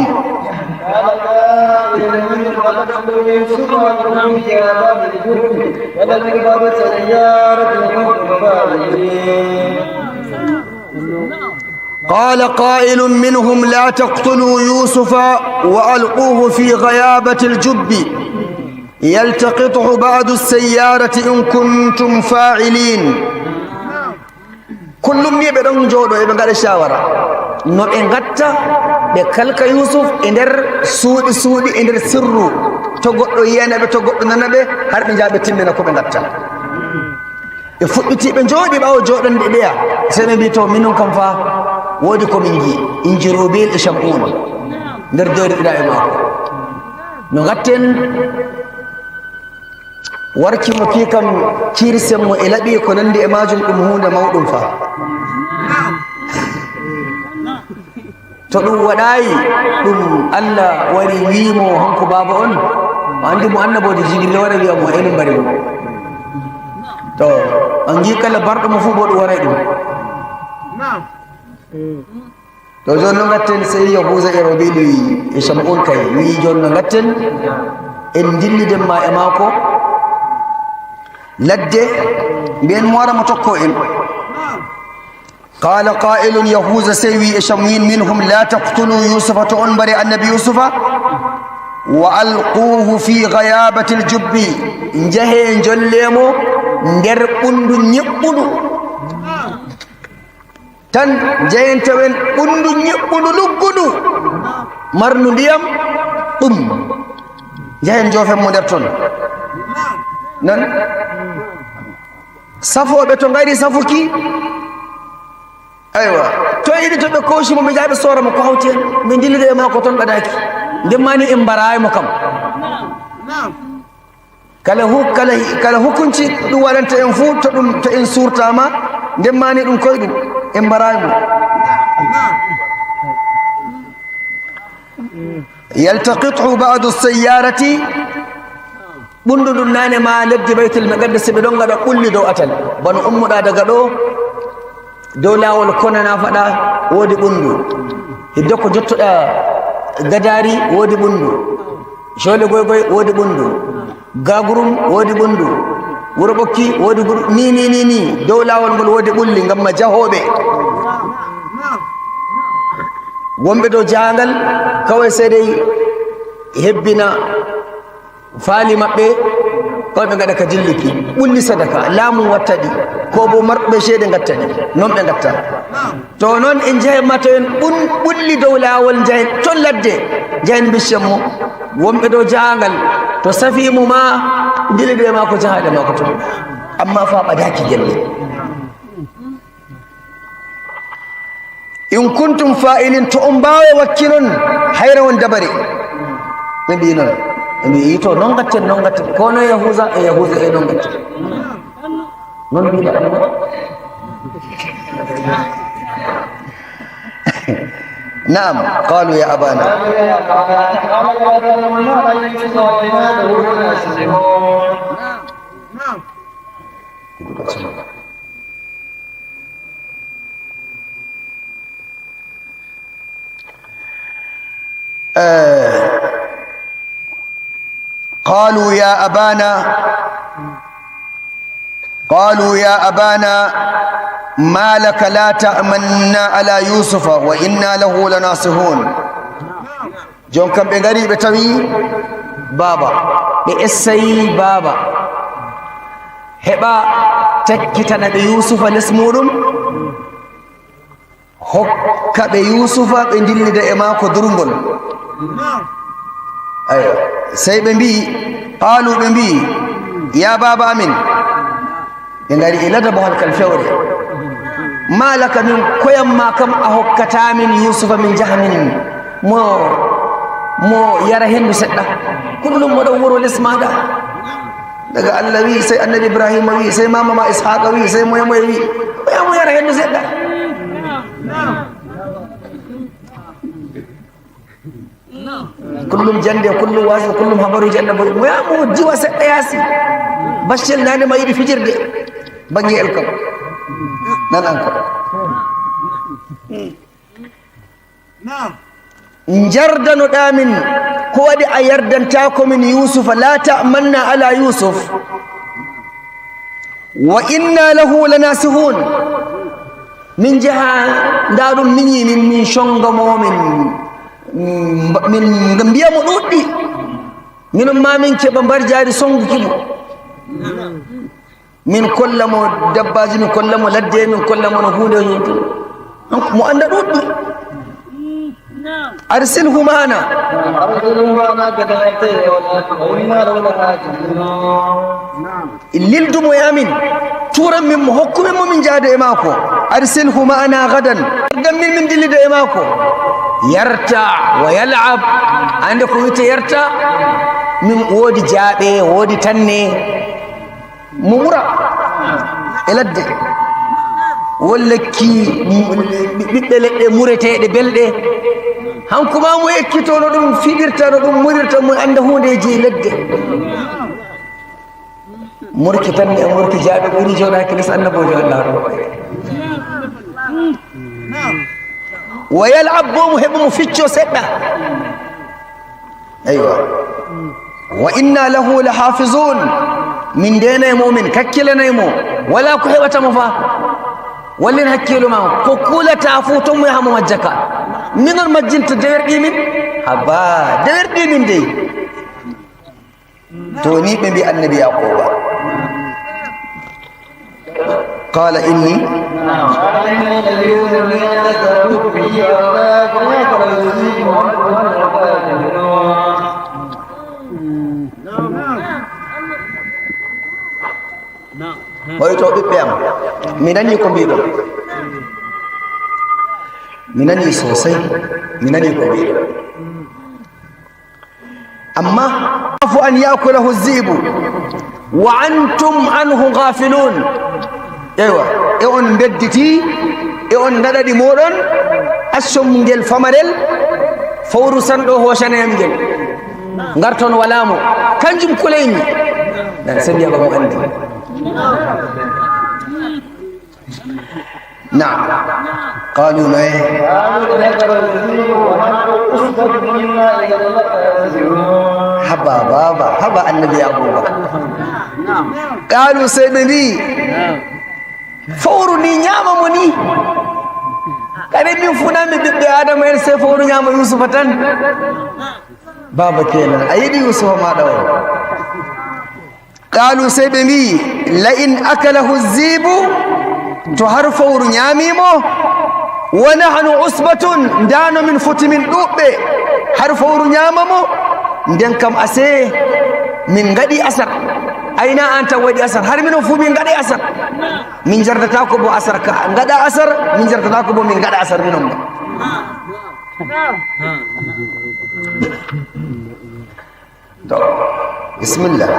قال قائل منهم: "لتقتلوا يوسف وألقوه في غيابة الجب ولنجعله سيارة لكم فاعلين." قال قائل منهم: "لا تقتلوا يوسف وألقوه في غيابة الجب يلتقطه بعض السيارة إن كنتم فاعلين." Kullum ni ɓe ɗon jooɗo, eɓe ngaɗa shawara no ɓe ngatta, ɓe kalka Yusuf e nder suuɗi suuɗi, e nder sirru, to goɗɗo yiyana ɓe, to goɗɗo nana ɓe, har ɓe njaha ɓe timmina ko ɓe ngatta. Ɓe fuɗɗiti, ɓe njooɗi ɓaawo jooɗonde ɓeya, sey ɓe mbi, "To, minun kam fa, woodi ko min ngi'i, inji Rubil e Shamun nder jooɗiɗa e maako. No ngatten?" Warki mo ki kam, kirsen mo e laɓi ko nanndi e maajum, ɗum huunde mawɗum fa. To ɗum waɗaayi, ɗum Allah wari wi'i mo, hanko baaba on, o anndi mo annaboojo Jibril wara wi'a mo, "Eɗum mbari mo." To, on ngi kala barɗo mo fuu bo ɗum waray ɗum. To, jooni no ngatten, sey Yahuuza e Robilu e Shamu'un kay, wi'i, "Jooni no ngatten, en ndilliden ma e maako ladde, mbiyen mo wara mo tokko en." Qala qa'ilun, Yahuuza sey wi'i e Shamu'in, minhum, "La taqtulu Yusufa, to on mbare annabi Yusufa, wa alquhu fi ghayabatil jubbi, njahe njolle mo nder ɓundu nyiɓɓundu." Tan njahen tawen ɓundu nyiɓɓundu luggudu, marndu ndiyam, ɗum. Njahen njoofen mo nder ton. Nan? Safooɓe to ngari safuki, aywa, to yiɗi to ɓe kooci mo, ɓe njaha ɓe soora mo, ko hawti en? Ɓe ndillida e maako ton ɓadaaki. Nden ma ni en mbaraay mo kam. Kala hu-, kala, kala hukunci ɗum waɗanta en fuu, to ɗum, to en suurtaama, nden ma ni ɗum koyɗum, en mbaraay mo. Yaltaqithu ba'du sayyarati, ɓundu ndun naane ma leddi Baytul Maqdis, ɓe ɗon ngaɗa ɓulli dow atal. Bano ummuɗaa daga ɗo, dow laawol Konana faɗa, woodi ɓundu. Hidde ko jottoɗaa Gadaari, woodi ɓundu. Coole Goygoy, woodi ɓundu. Gagurum, woodi ɓundu. Wuro Ɓokki, woodi gur-, ni, ni, ni, ni. Dow laawol ngol woodi ɓulli, ngam ma jahooɓe. Wonɓe dow jahangal, kawai sai dai hebbina faali maɓɓe, kawai ɓe ngaɗa ka dilluki. Ɓulli sadaka, laamu watta ɗi, ko bo marɓe ceede ngatta ɗi. Non ɓe ngatta. To non en njahen ma to en ɓun-, ɓulli dow laawol, njahen ton ladde, njahen biccen mo. Wonɓe dow jahangal, to safi mo ma, ndilli ɓe maako, jahaɗe maako ton. Amma fa ɓadaaki gelle. In kuntum fa'ilin, to on mbaaway wakki non, hayre on dabare. Ɓe mbi'i non. Ɓe mbi'i, "To, non ngatten, non ngatten." Ko no Yahuuza, e Yahuuza, e non ngatten. Non mbi'ɗa ɗum. Na'am, qalu ya abana. Eh, قالوا يا أبانا، قالوا يا أبانا ما لك لا تأمنا على يوسف وإنا له لناصحون. Jon kam ɓe ngari, ɓe tawi baaba, ɓe essayi baaba. Heɓa tekkitana ɓe Yuusufa les muuɗum, hokka ɓe Yuusufa, ɓe ndillida e maako durngol. Ayo, sey ɓe mbi'i, qaalu, ɓe mbi'i, "Yaa baaba amin," ɓe ngari e ladabol kal fewre. "Maa laka, min koyam maa kam a hokkataa min Yuusufa, min njaha min mo, mo yara henndu seɗɗa. Kullum mo ɗon wuro les maaɗa." Daga Allah wi, sey Annabi Ibrahima wi, sey mama ma Ishaqa wi, sey moye moye wi, mo yaha mo yara henndu seɗɗa. Kullum jannde, kullum waazu, kullum habaruuji Annabi, mo yaha mo jiwa seɗɗa yaasi. Baccel nane ma yiɗi fijirde. Bannge el kam. Nan an kam. Njardanoɗaa min, ko waɗi a yardantaako min Yuusufa? "Laa ta'manna alaa Yuusuf, wa inna lahu lanaasihuun." Min njaha, ndaa ɗum, min yi-, min, min connga mo, min, min, min mbiya mo ɗuuɗɗi. Minon maa min keɓa mbarjaari sonnguki mo. Min kolla mo dabbaaji, min kolla mo ladde, min kolla mo no huunde yontude. Donc, mo annda ɗuuɗɗi. "Arsilhu ma'ana." أرسله معنا غدا يرتع وإنا له لحافظون. Lildu mo e amin. Turan min mo, hokku min mo, min njaada e maako. "Arsilhu ma'ana ghadan." Ardan min, min dillida e maako. "Yarta wa yal'ab." Annde ko wiyetee yarta? Min woodi jaaɓe, woodi tanne. Mo mura e ladde. Won lekki, ɓiɓɓe leɗɗe mureteeɗe belɗe. Hanko maa mo ekkito no ɗum fiɗirta, no ɗum murirta, mo annda huundeeji e ladde. Murki tan e murki jaaɓe ɓuri jooɗaaki les annaboojo Allah ɗo. Wa yal'ab, boo mo heɓa mo ficco seɗɗa. Eywa. "Wa inna lahu lahafizun." Min ndeenay mo, min kakkilanay mo. Walaa ko heɓata mo fa. Wallin hakkiilo ma. Ko kulata fuu, ton mo yaha mo majja ka. Minon majjinta dewerɗi min. Haba, dewerɗi min dey. To ni ɓe mbi Annabi Yaquba. قال إني Hoyto ɓiɓɓe am, mi nani ko mbiɗon. Mi nani sosai, mi nani ko mbiɗon. Amma, "Akhafu an ya'kulahu dhi'bu wa antum anhu ghafilun." Eywa, e on bedditi, e on ngaɗa ɗi moɗon, accon ngel famarel, fowru sanɗo hoocanayam ngel. Ngarton wala mo, kanjum kuleymi. Nan sabi aba mo andi. Naam. Qaalu noye? Haba baaba, haba annabi Yaquba. Qaalu, sey ɓe mbi'i, fowru ni ñaama mo ni. Kadi min fuu na mi ɓiɓɓe Adama en, sey fowru ñaama Yusufa tan. Baaba kenan, a yiɗi Yusufa maaɗa o. Qaalu, sey ɓe mbi'i, "La in akalahu dhi'bu," to har fowru ñaami mo, "wa nahnu usbatun," ndaa no min foti min ɗuuɗɓe, har fowru ñaama mo, nden kam asee min ngaɗi asar. Ayna an tan waɗi asar, har minon fuu min ngaɗi asar. Min njardataako bo asar ka ngaɗa asar, min njardataako bo min ngaɗa asar minon ma. To, bismillah.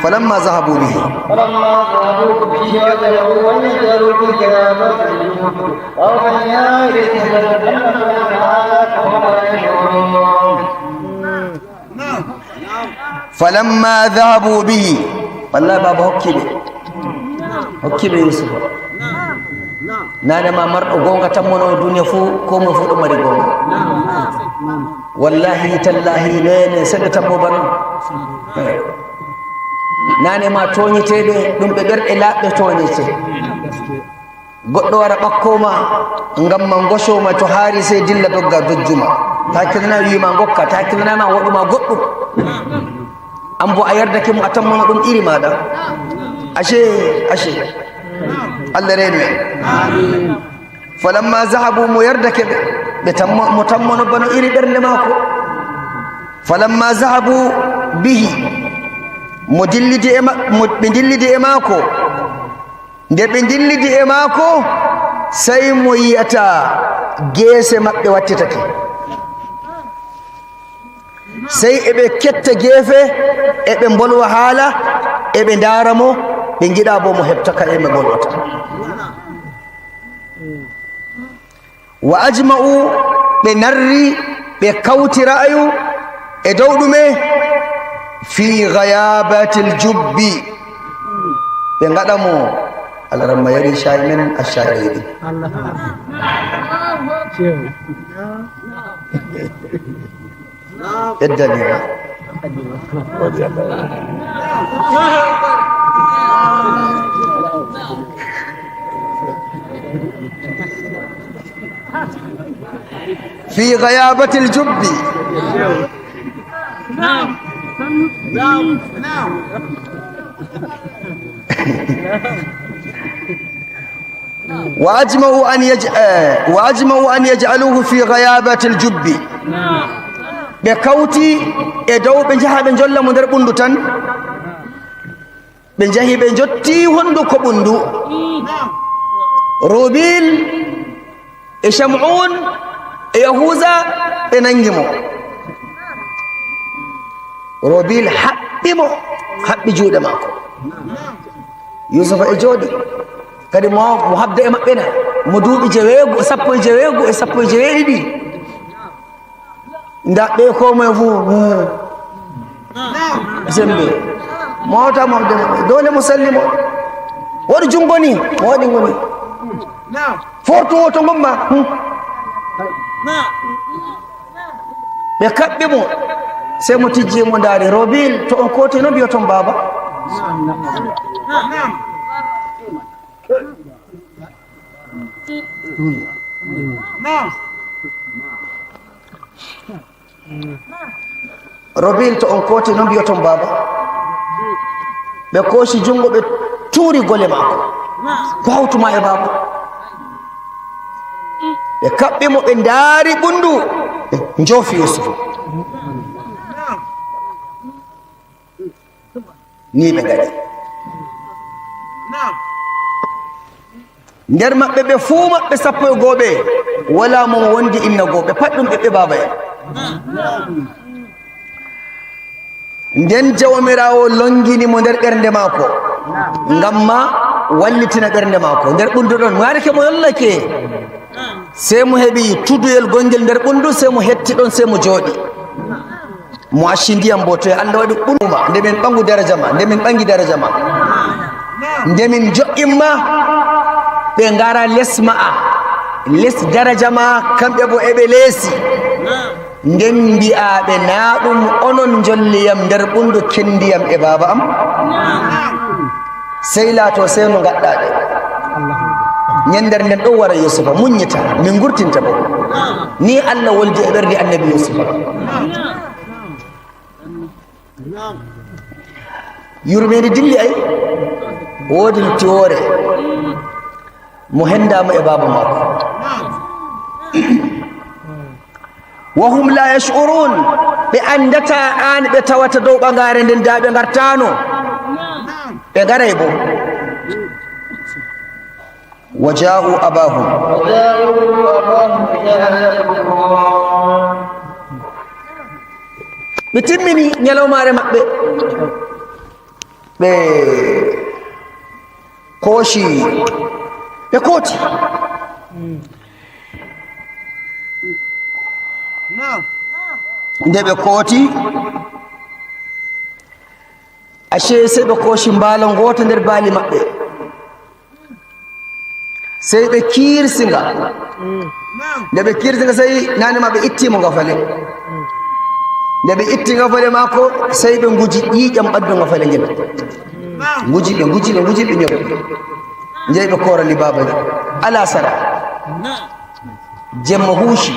فلما ذهبوا به. فلما ذهبوا به وجمعوا وجمعوا في كتابة وأوحينا إليك أن هذا قوم يشعرون. فلما ذهبوا به. Wallahi, baaba hokki ɓe. Hokki ɓe Yusufa. Nane ma marɗo goonga tan mo no e duniya fuu, ko mo fuu ɗo mari goonga. Wallahi, tallahi, no ene seɗɗa tan mo bano. Nane ma tooñeteeɓe, ɗum ɓe ɓerɗe laaɓɓe tooñete. Goɗɗo wara ɓakkoo ma, ngam ma ngosoo ma to haari sey dilla dogga dojju ma. Ta kilana wi'i ma ngokka, ta kilana ma waɗu ma goɗɗum. An bo a yardake mo a tammono ɗum iri maaɗa. Ashe, ashe. Allah reenu en. Falamma zahabu, mo yardake ɓe, ɓe tammo, mo tammono bano iri ɓernde maako. Falamma zahabu bihi, mo dillidi e ma-, mo, ɓe dillidi e maako. Nde ɓe dillidi e maako, sey mo yi'ata geese maɓɓe wattitake. Sey eɓe ketta geefe, eɓe mbolwa haala, eɓe ndaara mo, ɓe ngiɗa bo mo heɓta ka e ɓe mbolwata. Wa ajma'u, ɓe narri, ɓe kawti ra'ayu e dow ɗume? Fi ghayabatil jubbi. Ɓe ngaɗa mo, Alaramma yari shayi men, a shayi ɗi. Ɓeddani ma. Fi ghayabatil jubbi. Wa ajma'u an yaj-, eh, wa ajma'u an yaj'aluhu fi ghayabatil jubbi. Ɓe kawti e dow ɓe njaha ɓe njolla mo nder ɓunndu tan. Ɓe njahi ɓe njotti honduko ɓunndu. Rubil e Shamuun e Yahuza ɓe nangi mo. Rubil haɓɓi mo, haɓɓi juuɗe maako. Yusufa e jooɗi. Kadi mo, mo habda e maɓɓe na, mo duuɓi jeweego, sappo e jeweego e sappo e jeweeɗiɗi. Nda ɓe ko moye fu, eh. Sembe. Mo wawata mo habda e maɓɓe. Dole mo salli mo. Waɗu jungo ni, mo waɗi ngoni. Fortu woto ngomma. Hmm. Ɓe kaɓɓi mo. Sey mo tijji mo ndaari. Robil, to on kooti no mbiyoton baaba. Robil, to on kooti no mbiyoton baaba. Ɓe koosi jungo, ɓe tuuri gole maako. Ko hawtu ma e baaba? Ɓe kaɓɓi mo, ɓe ndaari ɓunndu, ɓe njoofi Yusufu. Nii ɓe ngaɗi. Nder maɓɓe ɓe fuu maɓɓe sappo e goo ɓe, walaa mo wondi inna goo, ɓe pat ɗum ɓiɓɓe baaba en. Nden Jawmiraawo longini mo nder ɓernde maako, ngam ma wallitina ɓernde maako. Nder ɓunndu ɗon, mo yaadake mo yollake. Sey mo heɓi tuduyel gongel nder ɓunndu, sey mo hetti ɗon, sey mo jooɗi. Mo acci ndiyam boo, to Allah waɗi ɓulma, nde min ɓangu daraja ma, nde min ɓangi daraja ma. Nde min jo'in ma, ɓe ngara les ma'a, les daraja ma, kamɓe boo eɓe leesi. Nden mbi'aɓe, naa ɗum onon njolli yam nder ɓunndu, kendi yam e baaba am? Sey laato sey no ngaɗɗa ɓe. Nyandere nden ɗon wara Yusufa, munyita, min ngurtinta boo. Ni Allah woldi e ɓernde annabi Yusufa. Yurmeende dilli ay, woodi lutti woore. Mo hendaama e baaba maako. Wa hum la yash'urun, ɓe anndata aan ɓe tawata dow ɓagaare nden, daa ɓe ngartaano. Ɓe ngaray boo. Wa ja'u abahum. Ɓe timmini nyalawmaare maɓɓe. Ɓe kooci, ɓe kooti. Nde ɓe kooti, ashe sey ɓe kooci mbaalo ngooto nder baali maɓɓe. Sey ɓe kiirsi nga. Nde ɓe kiirsi nga, sey naane ma ɓe itti mo ngafale. Nde ɓe itti ngafale maako, sey ɓe nguji ƴiiƴam ɓandu ngafale ngel. Nguji ɓe, nguji ɓe, nguji ɓe, nyoɓi. Njehi ɓe koorani baaba njo. Alaa sara. Jemma huuci.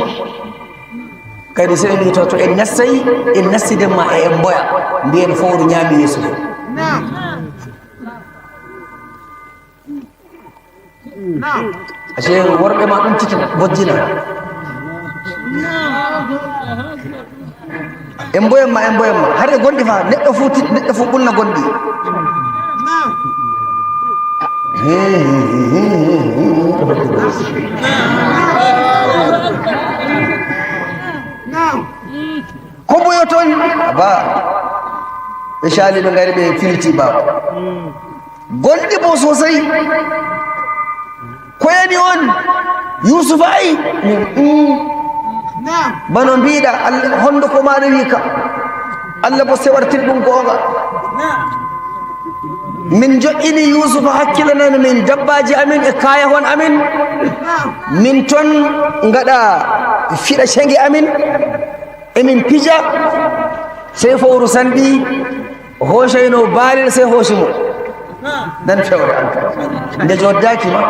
Kadi sey ɓe mbi to, to en nassay, en nassi nden ma e en mboya. Mbiyen fowru nyaami Yusufu. Naam. Ashe worɓe ma ɗum titi bojjina. En mboyan ma, en mboyan ma. Har e gonɗi fa, neɗɗo fu ti-, neɗɗo fu ɓulna gonɗi. Ko mboyoton? Aba. Ɓe caali ɓe ngari ɓe filiti baaba. Gonɗi bo sosai. Ko yani on? Yusufa ay? Mm. Bano mbiɗa, Allah, hondo ko maɗa wi ka? Allah bo sewartir ɗum goonga. Min joƴƴini Yusufa hakkilanani min dabbaji amin e kayahon amin. Min ton ngaɗa fiɗa cengi amin. Emin pija, sey fowru sanɗi, hoocayno baalel, sey hooci mo. Nan fewre an kadi. Nde joddaaki ma.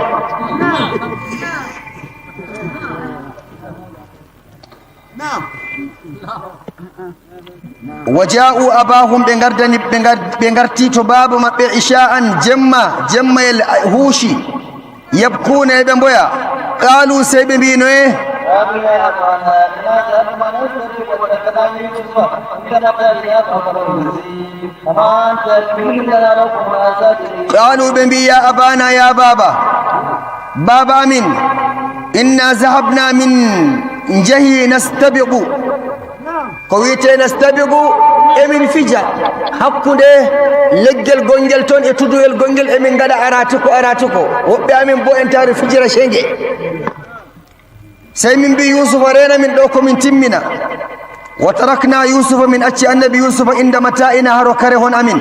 Wa ja'u abahum, ɓe ngardani, ɓe ngar-, ɓe ngarti to baaba maɓɓe isha'an jemma, jemmayel huuci. Yabkuna, eɓe mboya. Qalu, sey ɓe mbi noye? Qalu, ɓe mbi, ya abana, ya baba, baba amin, inna zahabna, min njehi, nastabiqu. Ko wiyetee nastabiqu, emin fija hakkunde leggel gongel ton e tuduyel gongel, emin ngaɗa arati ko, arati ko. Woɓɓe amin bo en taari fijira senge. Sey min mbi Yusufa, reena min ɗo ko min timmina. Wa tarakna Yusufa, min acci annabi Yusufa, inda mata'ina, haro kare hon amin.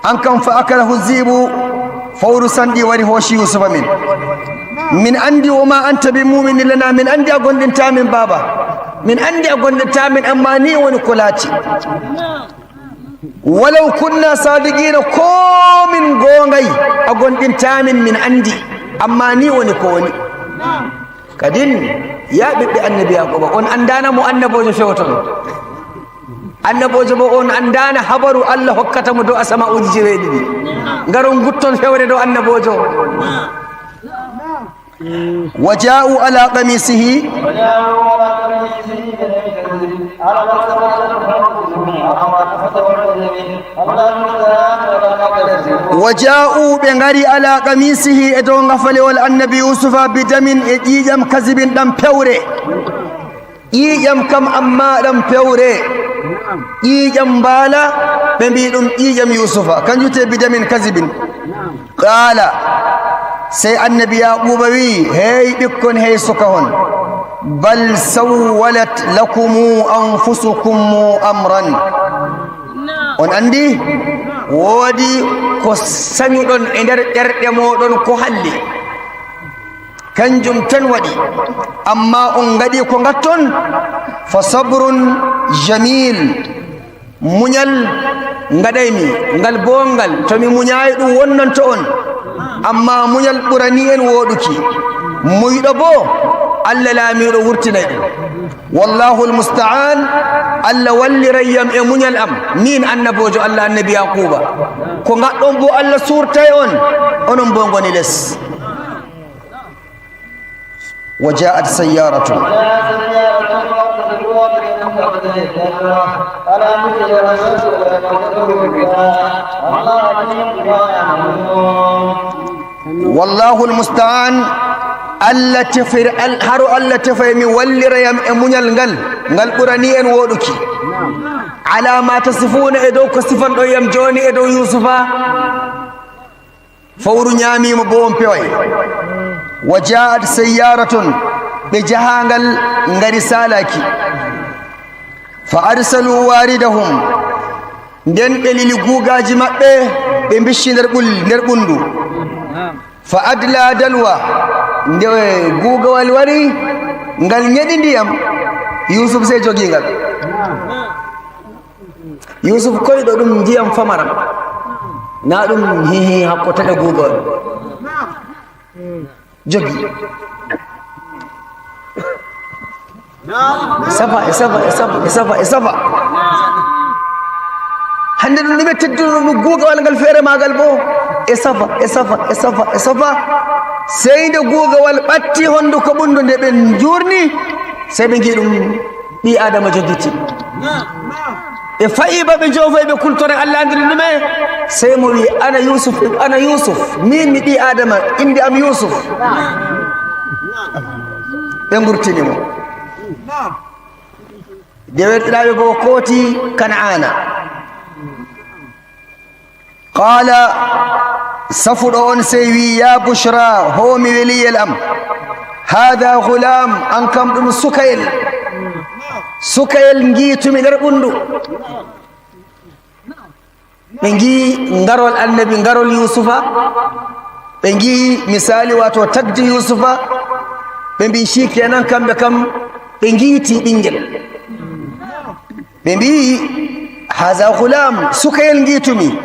An kam, fa akalahu zibu, fowru sanɗi wari hooci Yusufa min. Min andi wa ma anta bi mu'minin lana, min andi a gondinta min baba. Min andi a gondinta min, amma ni woni ko laati. Walaw kunna sadiqina, ko min goongay, a gondinta min, min andi. Amma ni woni ko woni. Kadin, ya ɓiɓɓe annabi Yaquba, on andana mo annaboojo fewoton. Annaboojo bo on andana habaru Allah hokkata mo dow asama'uuji jeweeɗiɗi. Ngaron gutton fewre dow annaboojo. Wa ja'u ala qamisihi. Wa ja'u, ɓe ngari, ala qamisihi, e dow ngafalewol annabi Yusufa, bidamin, e ƴiiƴam, kazibin, ɗam pewre. Ƴiiƴam kam, amma ɗam pewre. Ƴiiƴam mbaala, ɓe mbi ɗum ƴiiƴam Yusufa. Kanjum te bidamin kazibin. Qaala, sey annabi Yaquuba wi'i, hey ɓikkon, hey suka on, bal sawwalat lakumu anfusukumu amran. On anndi, woodi ko sanyuɗon e nder ɓerɗe mooɗon ko halli. Kanjum tan waɗi, amma on ngaɗi ko ngatton, fa sabrun jamil. Muñal ngaɗaymi, ngal boongal, to mi muñaayi ɗum wonnanto on, amma muñal ɓurani en wooɗuki. Muyɗo boo, Allah laamiiɗo wurtinay ɗum. Wallahul musta'an, Allah walliray yam e muñal am, miin annaboojo Allah, annabi Yaquuba. Ko ngaɗɗon boo Allah suurtay on, onon boo ngoni les. وجاءت سيارة. والله المستعان. Allah tefir-, al-, haro Allah tefay mi wallira yam e muñal ngal, ngal ɓurani en wooɗuki. Ala ma tasifuna, e dow ko sifanɗon yam jooni e dow Yusufa. Fowru ñaamiima bo on peway. Wa ja'at sayyaratun, ɓe jahaangal ngari saalaaki. Fa arsalu waridahum, nden ɓe lili guugaaji maɓɓe, ɓe mbicci nder ɓul-, nder ɓunndu. Fa adla dalwa, nde guugawal wari, ngal ñeɗi ndiyam, Yuusuf sey jogii ngal. Yuusuf koyɗo ɗum ndiyam famaram. Na ɗum hihi hakko taƴa guuga on. Jogi. E safa, e safa, e safa, e safa, e safa. Hannde ɗum ɗume tedduno ɗum guugawal ngal feere maagal bo? E safa, e safa, e safa, e safa. Sey nde guugawal ɓatti honduko ɓunndu nde ɓe njuurni, sey ɓe ngi ɗum ɓii Aadama joggiti. Ɓe fayi ba ɓe njoofoyi ɓe kultore Allah andiri ɗume, sey mo wi, "Ana Yusuf, ana Yusuf, min mi ɓii Aadama, innde am Yusuf." Ɓe ngurtini mo. Dewerɗiraaɓe goo kooti Kan'aana. Qaala, safuɗo on sey wi, "Ya bushra, ho mi weliyel am. Haada gulaam, an kam ɗum sukayel. Sukayel ngiitumi nder ɓunndu." Ɓe ngi ngarol annabi, ngarol Yuusufa. Ɓe ngi misali, wato tagdi Yuusufa. Ɓe mbi, "Shi kenan, kamɓe kam ɓe ngiiti ɓinngel." Ɓe mbi, "Haza ghulam, sukayel ngiitumi."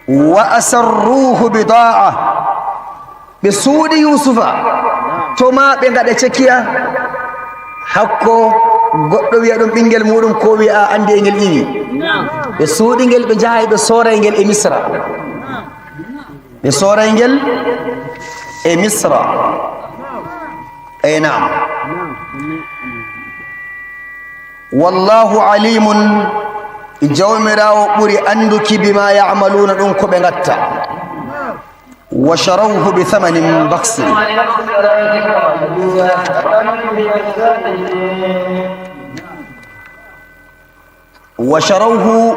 Wa asarruhu bidaa. Ɓe suuɗi Yuusufa. To ma ɓe ngaɗa cekiya. Hakko goɗɗo wi'a ɗum ɓinngel muɗum, ko wi'a anndi e ngel iwi. Ɓe suuɗi ngel, ɓe njahay, ɓe sooray ngel e Misra. Ɓe sooray ngel e Misra. Ey, naam. Wallahu alimun, Jawmiraawo ɓuri annduki bima ya'maluuna, ɗum ko ɓe ngatta. Wa sharawhu bi thamanin bakhsin. Wa sharawhu,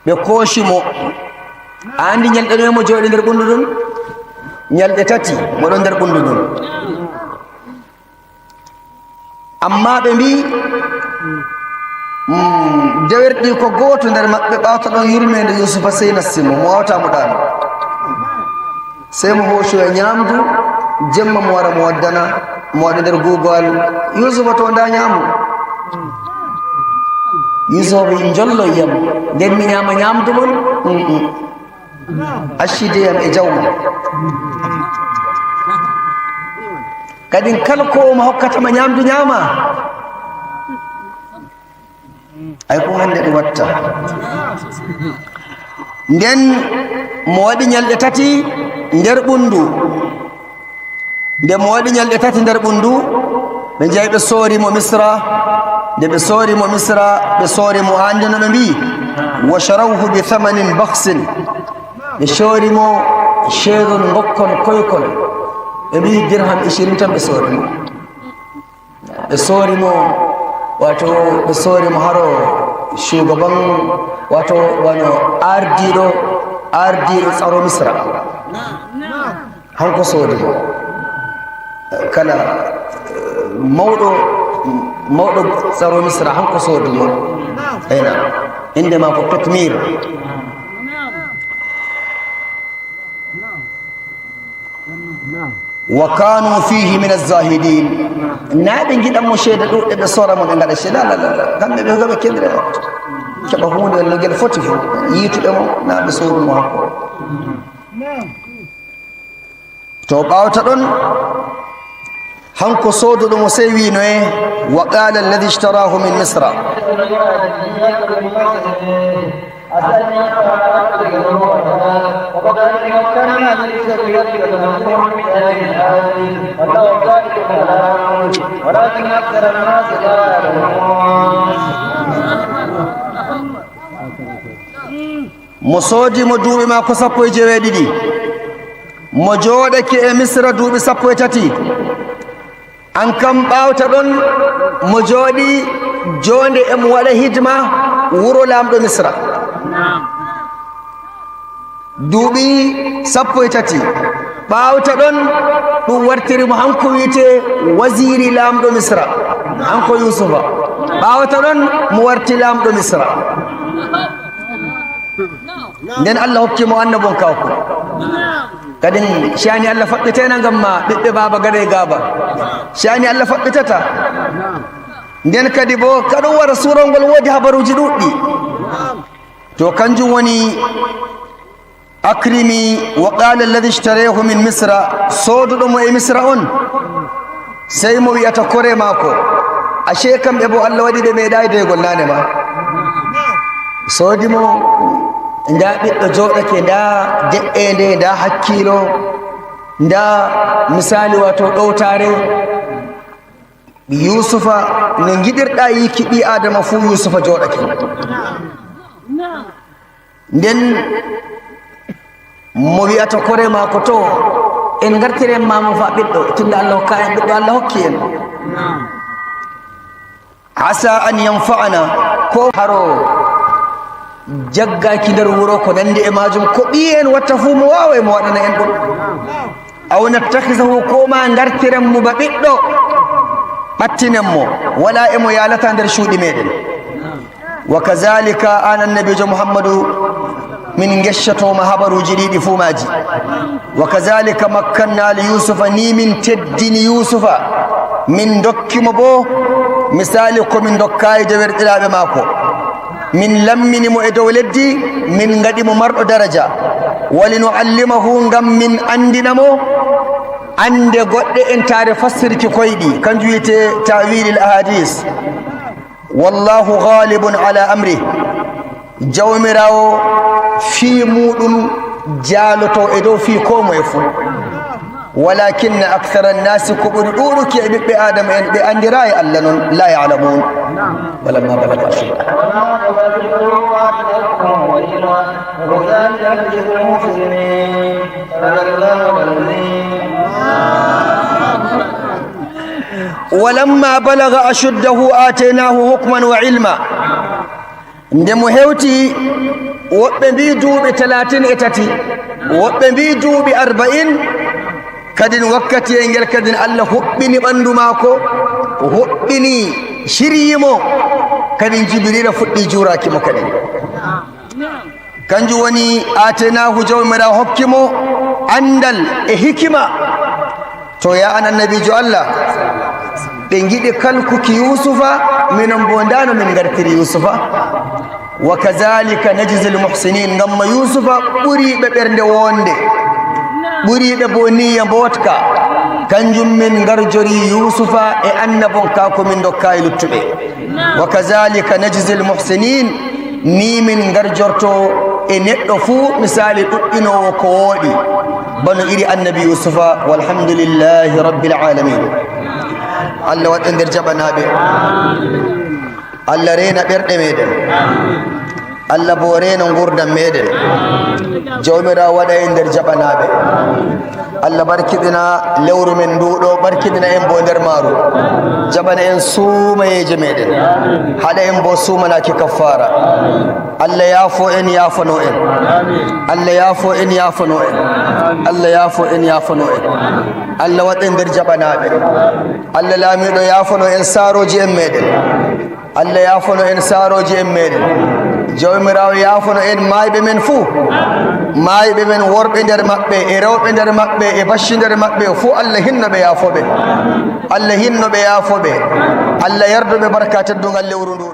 ɓe kooci mo. A anndi ñalɗe noye mo jooɗi nder ɓunndu ndun? Ñalɗe tati mo ɗon nder ɓunndu ndun. Amma ɓe mbi, mm, dewerɗi ko gooto nder maɓɓe ɓaata ɗon yurmeende Yuusufa, sey nasti mo, mo waawata mo ɗaano. Sey mo hoocoya ñaamdu, jemma mo wara mo waddana, mo waɗa nder guugal. Yuusufa to ndaa ñaamdu. Yuusufa wi, "Njollo yiyam, nden mi ñaama ñaamdu mon? Mm, mm. Accideyam e jawma." Kadin kala ko mo hokkata ma ñaamdu ñaama. Ay ko hannde ɗum watta. Nden mo waɗi ñalɗe tati nder ɓunndu. Nde mo waɗi ñalɗe tati nder ɓunndu, ɓe njahi ɓe soori mo Misra. Nde ɓe soori mo Misra, ɓe soori mo, anndi no ɓe mbi'i, "Wa sharawhu bi thamanin bakhsin." Ɓe soori mo ceedol ngokkol koykol. Ɓe mbi'i dirham ishirin tan ɓe soori mo. Ɓe soori mo, wato ɓe soori mo haro shugaban, wato wano ardiiɗo, ardiiɗo tsaro Misra. Hanko soodi mo. Kala, eh, mawɗo, mawɗo tsaro Misra, hanko soodi mo. Ena, innde maako Tutmir. Wa kanu fihi min az-zahidin. Naa ɓe ngiɗan mo ceede ɗuɗɗe, ɓe soora mo, ɓe ngaɗa ceede. La, la, la, la. Kamɓe ɓe heɓa kendire mo. Keɓa huunde no ngel foti fof. Yiituɓe mo, naa ɓe sooru mo hakko. To ɓaawta ɗon, hanko sooduɗo mo sey wi'i noye, "Wa qala alladhi ishtarahu min Misra." Mo soodi mo duuɓi maako sappo e jeeweɗiɗi. Mo jooɗake e Misra duuɓi sappo e tati. An kam ɓaawta ɗon, mo jooɗi joonde e mo waɗa hidma wuro laamɗo Misra. Duuɓi sappo e tati. Ɓaawta ɗon, ɗum wartiri mo hanko wi'ete waziri laamɗo Misra. Hanko Yuusufa. Ɓaawta ɗon, mo warti laamɗo Misra. Nden Allah hokki mo annabonkaaku. Kadin, caani Allah faɓɓitena ngam ma ɓiɓɓe baaba gaɗa e gaaba. Caani Allah faɓɓitata. Nden kadi bo, kaɗo wara suurol ngol woodi habaruuji ɗuɗɗi. To kanjum woni, "Akrimi wa qala alladhi ishtarahu min Misra," sooduɗo mo e Misra on, sey mo wi'ata kore maako, "Ashe kamɓe bo Allah waɗi ɓe meeɗaay deygol naane ma." Soodi mo, ndaa ɓiɗɗo jooɗake, ndaa de'eende, ndaa hakkiilo. Ndaa misaali, waato ɗowtaare Yuusufa, no ngiɗirɗaa yiiki ɓii Aadama fuu, Yuusufa jooɗake. Nden mo wi'ata kore maako, "To, en ngartiren maa mo fa ɓiɗɗo, tunda Allah hokka en ɓiɗɗo, Allah hokki en." "Asa an yanfa'ana," ko haro jaggaaki nder wuro, ko nandi e maajum, ko ɓiye en watta fuu mo waaway mo waɗana en ɗum. "Aw nattakhizahu," ko ma ngartiren mo ba ɓiɗɗo, ɓattinen mo, wala e mo yaalata nder cuuɗi meɗen. "Wa kazalika," an annabiijo Muhammadu, min ngeccoto ma habaruuji ɗiɗi fuu maaji. "Wa kazalika makkanna li Yusufa," ni min teddini Yusufa, min ndokki mo bo misaali ko min ndokkaay dewerɗiraaɓe maako. Min lammini mo e dow leddi, min ngaɗi mo marɗo daraja. "Wa linu'allimahu," ngam min anndina mo annde goɗɗe, entaare fassirki koyɗi, kanjum wiyetee ta'wilil ahadis. "Wallahu ghalibun ala amri." Jawmiraawo fii muuɗum jaaloto e dow fii koo moye fuu. "Walakinna akthara nnasi," ko ɓuri ɗuuɗuki e ɓiɓɓe Aadama en, ɓe anndiraay Allah non, "la ya'lamun." "Walamma balagha ashudda." "Walamma balagha ashuddahu ataynahu hukman wa ilma." Nde mo hewti, woɓɓe mbi'i duuɓi talatin e tati, woɓɓe mbi'i duuɓi arba'in, kadin wakkatiyel ngel kadin Allah huɓɓini ɓandu maako, huɓɓini, ciryi mo, kadin Jibriila fuɗɗi juuraaki mo kadin. Kanjum woni, atenaahu, Jawmiraawo hokki mo anndal e hikima. To, ya an annabiijo Allah, ɓe ngiɗi kalkuki Yuusufa, minon boo ndaa no min ngartiri Yuusufa. "Wa kazalika najzil muhsinin," ngamma Yuusufa ɓuriiɓe ɓernde woonde, ɓuriiɓe boo niyya mbooɗka, kanjum min ngarjori Yuusufa e annabonkaaku min ndokkaay luttuɓe. "Wa kazalika najzil muhsinin," ni min ngarjorto e neɗɗo fuu misaali ɗuɗɗinoowo ko wooɗi, bano iri annabi Yuusufa. Walhamdulillahi rabbil alamin. Allah waɗ en nder jaɓanaaɓe. Allah reena ɓerɗe meɗen. Allah boo reena ngurdam meɗen. Jawmiraawo waɗa en nder jaɓanaaɓe. Allah barkiɗina lewru men ndu ɗo, barkiɗina en boo nder maaru. Jaɓana en suumayeeje meɗen. Haɗa en boo suumanaaki kaffaara. Allah yaafo en, yaafano en. Allah yaafo en, yaafano en. Allah yaafo en, yaafano en. Allah waɗ en nder jaɓanaaɓe. Allah laamiiɗo yaafano en saarooji en meɗen. Allah yaafano en saarooji en meɗen. Jawmiraawo yaafano en maayɓe men fuu. Maayɓe men worɓe nder maɓɓe, e rewɓe nder maɓɓe, e bacci nder maɓɓe fuu, Allah hinno ɓe, yaafo ɓe. Allah hinno ɓe, yaafo ɓe. Allah yardo ɓe barka teddungal lewru ndu.